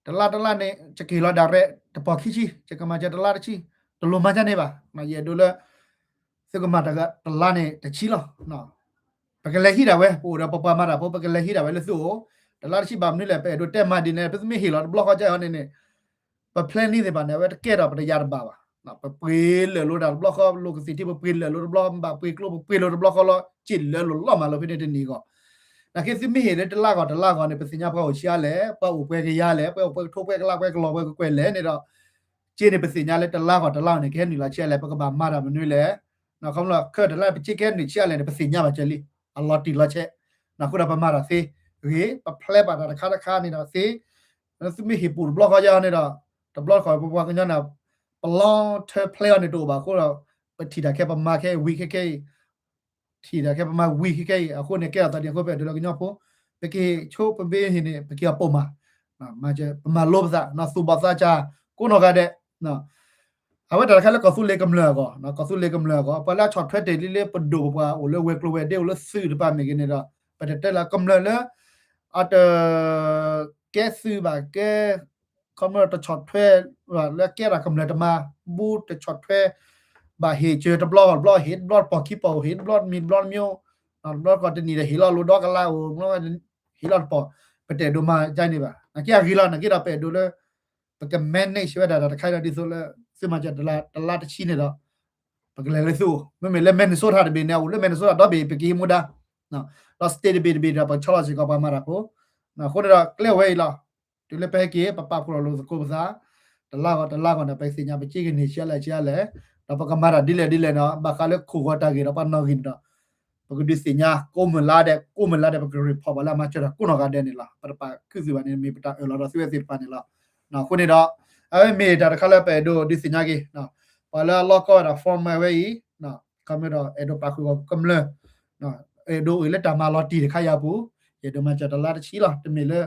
တလါတလါန့ၣ် ယကဟ့ၣ်လီၤဒၣ်ရဲၣ် တပီၢ်ခံဆံ ယကမၤစၢၤတလါတဆံ တလိၣ်မၤဒ်န့ၣ်ဘၣ် ယအဲၣ်ဒိးလၢ သုကမၤတလါန့ၣ်တဆံလီၤ ပကလဲၤဟံးဒၣ်ဝဲ ပအိၣ်ဒီးပပှၤမၤတၢ်ဖိ ပကလဲၤဟံးဒၣ်ဝဲလၢသုအိၣ် တလါတဆံဘၣ်မနုၤလဲၣ် ပအဲၣ်ဒိးတဲမၤဒ်န့ၣ် ပသုမ့ၢ်ဟ့ၣ်လီၤတဘျီဃီကန့ၣ်န့ၣ် ပ planning သ့ၣ်တဖၣ်န့ၣ် အဝဲတကဲထီၣ်ပတယၤတဘၣ်ဘၣ် ပပှ့ၤလၢာ်လိာ်တၢ်တဘျီဃီ ပလိၣ်ကသံၣ်ထံ ပပှ့ၤလၢာ်လိာ်တဘျီ ဘၣ်ပှ့ၤကျိ ပပှ့ၤလိာ်တဘျီဃီလီၤ စ့ၢ်လၢာ်လိာ်လီၤမးလီၤဖဲန့ၣ်တနံၤအဂီၢ် နာ်က့သုမ့ၢ်ဟ့ၣ်လၢတလါဂီၤတလါဂီၤန့ၣ် ပသ့ၣ်ညါပှၤအိၣ်ဆံးအါလဲၣ်, ပှၤအိၣ်ပှဲၤကယၤလဲၣ်, ပှၤအိၣ်ပှဲၤကထိ ပှဲၤကလး ပှဲၤကလီၤ ပှဲၤကကွဲၢ်လဲၣ်န့ၣ်ဒီး က့န့ၣ် ပသ့ၣ်ညါလၢတလါဂီၤတလါဂီၤန့ၣ် ကဟဲနုာ်လီၤဆံးအါလဲၣ်, ပကဘၣ်မၤတၢ်မနုၤလဲၣ်, ခီဖျိခဲတလါပက့ကဟဲနုာ်ဆံးအါလဲၣ်န့ၣ် ပသ့ၣ်ညါဘၣ်ကလံ, အလီၤတံၢ်လီၤဆဲး, အဃိဒီးပမၤတၢ်သ့ဂ့ၤ, ပ plan ဘၣ်တၢ်တခါတခါန့ၣ်ဒီးသ့, သုမ့ၢ်ဟ့ၣ်ပူၤတဘျီဃီယါန့ၣ်ဒီး တဘျီဃီပပှၤကညီန့ၣ် ပ long term plan အီၤန့ၣ်တအိၣ်ဘၣ်အဃိဒီး ပထံၣ်တၢ်ခဲပမၤခဲဝံၤခဲခဲအံၤ ထံၣ်တၢ်ခဲပမၤဝံၤခဲခဲအံၤ အဃိန့ၣ် ကဲထီၣ်သးဒ်အဃိပအဲၣ်ဒိးလၢကညီဖိ ပကဟ့ၣ်ဆိပဘ့ၣ်ဟ့ၣ်န့ၣ် ပကဟ့ၣ်အပိာ်မး, ပမၤလိပသး သူၣ်ဘီၣ်သးစၢ် ကိးနီၢ်ဂၤဒဲး, အဝဲတၢ်တခါလၢကီၢ်သူလ့ၤကမျၢၢ်အဂီၢ်, ကီၢ်သူလ့ၤကမျၢၢ်အဂီၢ် ပှၤလၢအဆီၣ်ထွဲတ့ၢ်လံလၢပဒိၣ်ပပှၢ်အိၣ်လၢဝဲၤကျိၤဝဲၤဒ့အိၣ်လၢသုးတပၤမ့ၢ်ဂ့ၤန့ၣ်ဒီး ပတတဲလၢကမျၢၢ်လၢ အတ ကဲသုးဘၣ်ကဲ ခီမ့ၢ်တဆီၣ်ထွဲဘၣ်လၢကဲဒၣ်ကမျၢၢ်တမၤ ဘူတဆီၣ်ထွဲ ဘၣ်ဟ့ၣ်စၢၤတဘျီဘၣ်တဘျီ ဟ့ၣ်တဘျီတပီၢ်ခံပီၢ် ဟ့ၣ်တဘျီတမံၤတဘျီတမံၤ, တဘျီတပီၢ်တနံၣ်ဒီးဟ့ၣ်လီၤလိာ်ဒီကလးအိၣ် ဟ့ၣ်လီၤတပီၢ်, ပတအဲၣ်ဒိးမၤဒ်န့ၣ်ဘၣ်. နာ်က့အဂ့ၤလီၤ နာ်က့ဒီးပအဲၣ်ဒိးလၢ ပက manage ဝဲဒၣ်တၢ်တခါဒီးဒ်သိးလၢ သုမၤစၢၤတလါတဆံန့ၣ်ဒီး ပကလဲၤလၢသုအိၣ် မ့မ့ၢ်လၢ Minnesota တဘ့ၣ်န့ၣ် အအိၣ်လၢ Minnesota ဒီဘ့ၣ် ပကဟံးမူဒါ ဒီး state တဘ့ၣ်တဘ့ၣ်ဒီး ပကဆီလီၤစ့ၢ်ကီးပှၤမၤတၢ်ဖိ, အဃိန့ၣ်ဒီးကျဲဝဲအံၤလီၤ. တုၤလၢပဟဲက့ၤ ပပာ်ဖှိၣ်ထီၣ်လိာ်သကိးပသး တလါဂီၤတလါဂီၤန့ၣ် ပသ့ၣ်ညါပက့ကန့ၢ်ဆံးအါလဲၣ်ဆံးအါလဲၣ်, ဒီးပကမၤတၢ်ဒ်လဲၣ်ဒ်လဲၣ်န့ၣ် ဘၣ်ဃးလၢခိၣ်ဂီၤတၢ်ဂ့ၢ်ဒီးပှၤနီၣ်ဂံၢ်န့ၣ်ဒီး ပကဒုးသ့ၣ်ညါ ကိးမုၢ်လါဒဲး ကိးမုၢ်လါဒဲး ပက report ပှၤလၢအမၤစၢၤတၢ်ကိးနီၢ်ဂၤဒဲးန့ၣ်လီၤ. ပတပာ်ခုၣ်သုဘၣ်န့ၣ် မ့ၢ်ပတၢ်အၢၣ်လီၤဒီးသုဝဲသ့ၣ်တဖၣ်န့ၣ်လီၤ. အဃိန့ၣ်ဒီး အဝဲမ့ၢ်တၢ်တခါလၢပအဲၣ်ဒိးဒုးသ့ၣ်ညါက့ၤ ပှၤလၢအလီၢ်ကီဝဲဒၣ် form ဝဲအံၤ ခီမ့ၢ်ဒီးအဲၣ်ဒိးပာ်ဃုာ်ဂီၤကမျၢၢ် အဲၣ်ဒိးအိၣ်လၢတၢ်မၤလီၤတံၢ်တခါယၤပူၤ, ယအဲၣ်ဒိးမၤစၢၤတလါတဆံလီၤ. တမ့ၢ်လၢ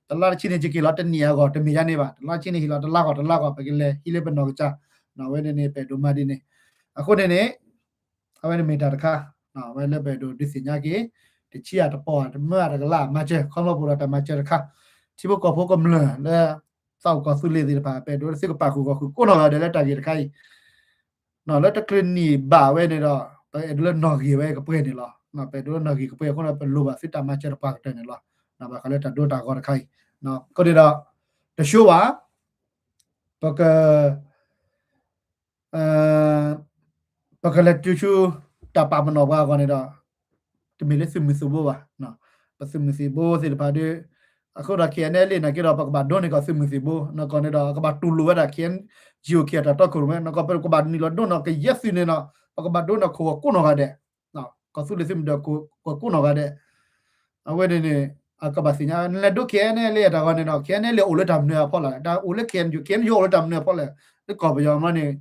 တလါတဆံန့ၣ် ယက့ၤလီၤတနံၣ်အဂီၢ် တမ့ၢ်ယါန့ၣ်ဘၣ်. တလါတဆံန့ၣ် ဟ့ၣ်လီၤတလါဂီၤတလါဂီၤ ပကလဲၤဟံးလၢပနီၢ်ကစၢ်, အဝဲန့ၣ်န့ၣ် ပအဲၣ်ဒိးမၤဒ်န့ၣ်. အဃိန့ၣ်န့ၣ် အဝဲန့ၣ်မ့ၢ်တၢ်တခါ အဝဲလၢပအဲၣ်ဒိးဒုးသ့ၣ်ညါက့ၤ တဆံအတပီၢ်တမၢအတကလး မၤစၢၤ ခီဖျိပအိၣ်ဒီးတၢ်မၤစၢၤတခါ, ထံဖိကီၢ်ဖိကမျၢၢ်လၢ သးအိၣ်ကီၢ်သူလ့ၤသ့ၣ်တဖၣ် ပအဲၣ်ဒိးလၢသုကပာ်ဃုာ်ဂီၤဃုာ်ကိးနီၢ်ဂၤဒဲးလၢတၢ်ဂ့ၢ်တခါအံၤ လၢတချုးနံၣ်ဘၣ်ဝဲန့ၣ်ဒီး ပအဲၣ်ဒိးလၢနီၣ်ဂံၢ်ဝဲကပှဲၤန့ၣ်လီၤ. ပအဲၣ်ဒိးလၢနီၣ်ဂံၢ်ကပှဲၤအဃိဒီး ပလိၣ်ဘၣ်သုတၢ်မၤစၢၤတပှၢ်ကတၢၢ်န့ၣ်လီၤ. ဘၣ်ဃးလၢတၢ်ဒိတၢ်ဂီၤတခါအံၤ အဃိန့ၣ်ဒီး တဆိဘၣ် ပက ပကလဲၤတုၤဆူ တၢ်ပာ်ပနီၣ်ပှၤအဂီၢ်န့ၣ်ဒီး တမ့ၢ်လၢသုးမုၢ်သုးဘိဘၣ်. ပသုးမုၢ်သုးဘိသ့ၣ်တဖၣ်ဒီး အဃိဒီး K N L A နာ်က့ဒီး ပကဘၣ်ဒိန့ၢ်ကီၢ်သုးမုၢ်သုးဘိ နီၢ်ကီၢ်န့ၣ်ဒီး ကဘၣ်တူၢ်လိာ်ဝဲဒၣ် K N G O K အတၢ်တီခိၣ်ရိၣ်မဲ နီၢ်ကီၢ် ပကဘၣ်နုာ်လီၤဒိနီၢ်ကယဲၢ်သုးန့ၣ်ဒီး ပကဘၣ်ဒိန့ၢ်ခိၣ်ဂီၤကိးနီၢ်ဂၤဒဲး ကီၢ်သူလ့ၤသုးမုၢ်ဒိၣ်ခိၣ်ဂီၤကိးနီၢ်ဂၤဒဲး အဝဲန့ၣ်န့ၣ် အကဘၣ်သ့ၣ်ညါ နလဲၤဒိ K N L A အတၢ်ဂီၤန့ၣ်ဒီး K N L A အိၣ်လၢတၢ်မနုၤအဖီလာ်လဲၣ်, တၢ်အိၣ်လၢ K N U K N U အိၣ်လၢတၢ်မနုၤအဖီလဲၣ်, လၢကီၢ်ပယီၤမီန့ၣ်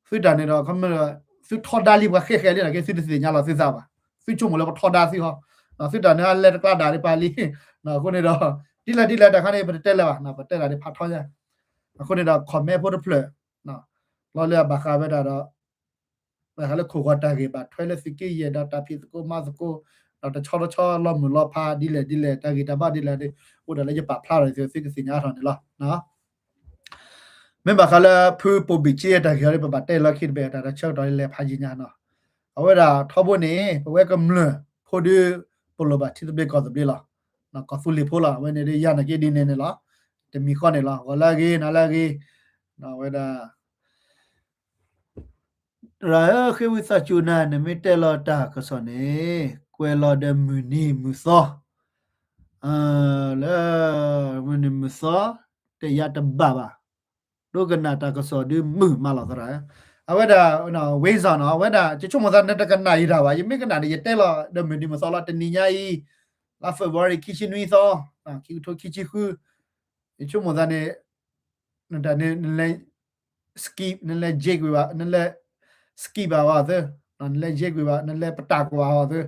သုတၢ်န့ၣ်ဒီး ခီမ့ၢ် သုထီဒါလံပှၤဃဲဃဲလံနာ်က့ သုတသ့ၣ်ညါလီၤသုသးဘၣ်, သုဆိကမိၣ်လၢပထီဒါသုဟီ, သုတၢ်န့ၣ်အလဲၤတကျါဒၣ်လံပာ်လံ, အဃိန့ၣ်ဒီး ဒ်လဲၣ်ဒ်လဲၣ်တၢ်ခါန့ၣ် ပတတဲလၢၤဘၣ် ပတဲဒၣ်ဒ်ဖးထီညါ, အဃိန့ၣ်ဒီး comment ဖိတဖျၢၣ် လီၤလၢအဘၣ်ဃးဝဲဒၣ်ဒီး ဘၣ်ဃးလၢခိၣ်ဂီၤတၢ်ဂ့ၢ်ဘၣ်ထွဲလၢသုးက့ယဲၢ်ဒီးတၢ်ဖံးသကိးမၤသကိး ဒီးတဆီတဆီလီၤမုၢ်လီၤဖးဒ်လဲၣ်ဒ်လဲၣ် တၢ်ဂ့ၢ်တၢ်ဘၣ်ဒ်လဲၣ်ဒီး အိၣ်ဒၣ်လၢယပာ်ဖျါထီၣ်န့ၣ် သုကသ့ၣ်ညါထီၣ်န့ၣ်လီၤ. မ့ၢ်ဘၣ်ဃးလၢဖုပိာ်ဘံၣ်က့အတၢ်ဂ့ၢ်အီၤဒီး ပဘၣ်တဲလီၤခံတဘ့ၣ် တၢ်တၢ်ဆၢကတီၢ်လၢလဲၤဖးယံာ်ညါနီၤ, အဝဲဒၣ်ထီဘိန့ၣ် ပဝဲကမျၢၢ်ဖိဒီး ပလိၣ်ဘၣ်ထံသဘျ့ကီၢ်သဘျ့လီၤ. ကီၢ်သူလ့ၤဖိလီၤ. အဝဲန့ၣ်ဒ်ယၤနာ်က့ဒ်န့ၣ်န့ၣ်လီၤ. တမံၤဃီန့ၣ်လီၤ. ဂီၤလၢအဂ့ၤ နၤလၢအဂ့ၤ အဝဲဒၣ် ရၤဧၢ ဃ့ဝံသးစူၤနၤ နမ့ၢ်တဲလီၤတၢ်ကစီၣ်န့ၣ် ကွဲးလီၤဒီးမုၢ်နံၤမုၢ်သီ လၢ မုၢ်နံၤမုၢ်သီ တယာ်တဘၣ်ဘၣ်, ဒိကနၣ်တၢ်ကစီၣ်ဒုးမုာ်မးလီၤသရၣ်. အဝဲဒၣ် ဝ့ၢ်စၣ်နီၤ အဝဲဒၣ် ယဆိကမိၣ်သးနတကနၣ်ယတၢ်ဘၣ်, ယမ့ၢ်ကနၣ်န့ၣ် ယတဲလီၤဒီးမုၢ်နံၤမုၢ်သီလီၤ. တနံၤညါအံၤ လါ February ခံဆံနွံသီ ခံကထိခံဆံဃု ယဆိကမိၣ်သးန့ၣ် နတၢ်န့ၣ် နလဲၤ skip နလဲၤ jig ဝံၤဘၣ် နလဲၤ skip ဘၣ်ဝဲအီၤသ့, နလဲၤ jig ဝံၤဘၣ် နလဲၤပတာ်ကွံာ်ဝဲအီၤသ့.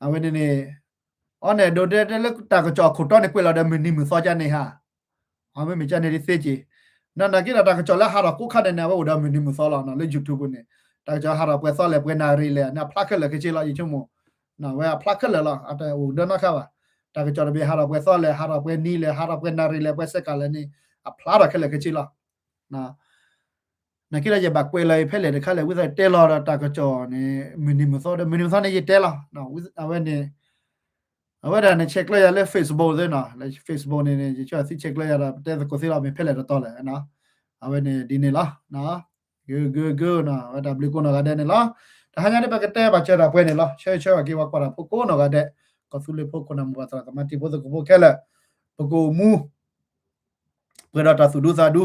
အဝဲန့ၣ်န့ၣ် အီၤန့ၣ် ဒိးတဲတဲလၢတၢ်ကစီၣ်အခိၣ်တီန့ၣ် ကွဲးလီၤဒီးမုၢ်နံၤမုၢ်သီကန့ၣ်ဧါ. အမ့ၢ်မ့ၢ်ကန့ၣ်ဒ်သ့က့ၤ နနာ်က့ဒီးတၢ်ကစီၣ်လၢဟးထီၣ်ကိးခါန့ၣ်န့ၣ် အဝဲအိၣ်ဒီးမုၢ်နံၤမုၢ်သီလီၤ. လၢ YouTube ပူၤန့ၣ် တၢ်ကစီၣ်ဟးထီၣ်ပှဲၤသီလဲၣ် ပှဲၤနၣ်ရံၣ်လဲၣ်န့ၣ် အဖျါခဲလၢာ်ခဲဆ့လီၤ. ယဆိကမိၣ် ဝဲအဖျါခဲလၢာ်လီၤ. အတအိၣ်ဒၣ်နီတခါဘၣ်. တၢ်ကစီၣ်တဘ့ၣ်ဟးထီၣ်ပှဲၤသီလဲၣ် ဟးထီၣ်ပှဲၤနံၤလဲၣ် ဟးထီၣ်ပှဲၤနၣ်ရံၣ်လဲၣ် ပှဲၤစဲးကၤလဲၣ်န့ၣ် အဖျါထီၣ်ခဲလၢာ်ခဲဆ့လီၤ. နာ်က့ဒီးယဘၣ်ကွဲးလီၤအံၤဖဲလဲၣ်တခါလဲၣ် ဝံသးတဲလီၤဒီးတၢ်ကစီၣ်န့ၣ် မုၢ်နံၤမုၢ်သီဒီး မုၢ်နံၤမုၢ်သီန့ၣ်ယတဲလီၤ. အဝဲန့ၣ် အဝဲဒၣ်န့ၣ် ဆဲးကျၢယၤလၢ Facebook သ့နီၤ လၢ Facebook န့ၣ်န့ၣ် ယဆိသံဆဲးကျၢယၤဒီး ပတဲသကိးသ့လီၤ မ့ၢ်ဖဲလဲၣ်တတီၤလဲၣ်. အဝဲန့ၣ်ဒ်န့ၣ်လီၤ. ဂ့ၤဂ့ၤဂ့ၤနီၤ အဝဲတၢ်ဘျုးကိးနီၢ်ဂၤဒဲးန့ၣ်လီၤ. တဟါညါန့ၣ် ပကတဲဘၣ်စၢၤတၢ်ပှဲၤန့ၣ်လီၤ. ဆၢဂ့ၤဆၢဝါက့ၤပှၤကွၢ်တၢ်ဖိကိးနီၢ်ဂၤဒဲး ကီၢ်သူလ့ၤဖိခိၣ်နၢ်မိၢ်ပၢ်သရၣ်သမါတံၤဖိသကိးဖိခဲလၢာ် ပကအိၣ်မူ ပှဲၤဒီးတၢ်သူၣ်ဒူသးဒူ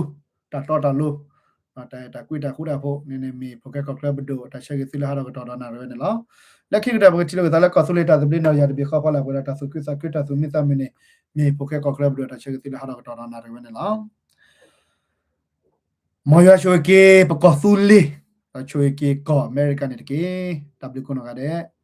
တၢ်တီတၢ်လိၤ တၢ်အဲၣ်တၢ်ကွံတၢ်ဃူတၢ်ဖိးန့ၣ်န့ၣ် မ့ၢ်ဖိၣ်ဃဲကီၢ်ချၢပဒိၣ်အတၢ်ဆၢဂ့ၤသုလၢဟါဒီးကတီၢ်ဒီးနၣ်ရံၣ်ဝဲန့ၣ်လီၤ. လၢခံကတၢၢ်ပကထံၣ်လိာ်က့ၤသးလၢကီၢ်သူလ့ၤတၢ်သဘျ့နီၣ်ယၤတဘ့ၣ်ဃီဖီလာ် ပှဲၤဒီးတၢ်သူၣ်ခုသးခုတၢ်သူၣ်မံသးမုာ်န့ၣ် မ့ၢ်ဖိၣ်ဃဲကီၢ်ချၢပဒိၣ်အတၢ်ဆၢဂ့ၤသုလၢဟါဒီးကတီၢ်ဒီးနၣ်ရံၣ်ဝဲန့ၣ်လီၤ. မ်ယွၤဆိၣ်ဂ့ၤက့ၤပကီၢ်သူလ့ၤ ဒီးဆိၣ်ဂ့ၤက့ၤကီၢ်အမဲရကၤန့ၣ်တက့ၢ်. တၢ်ဘျုးကိးနီၢ်ဂၤဒဲး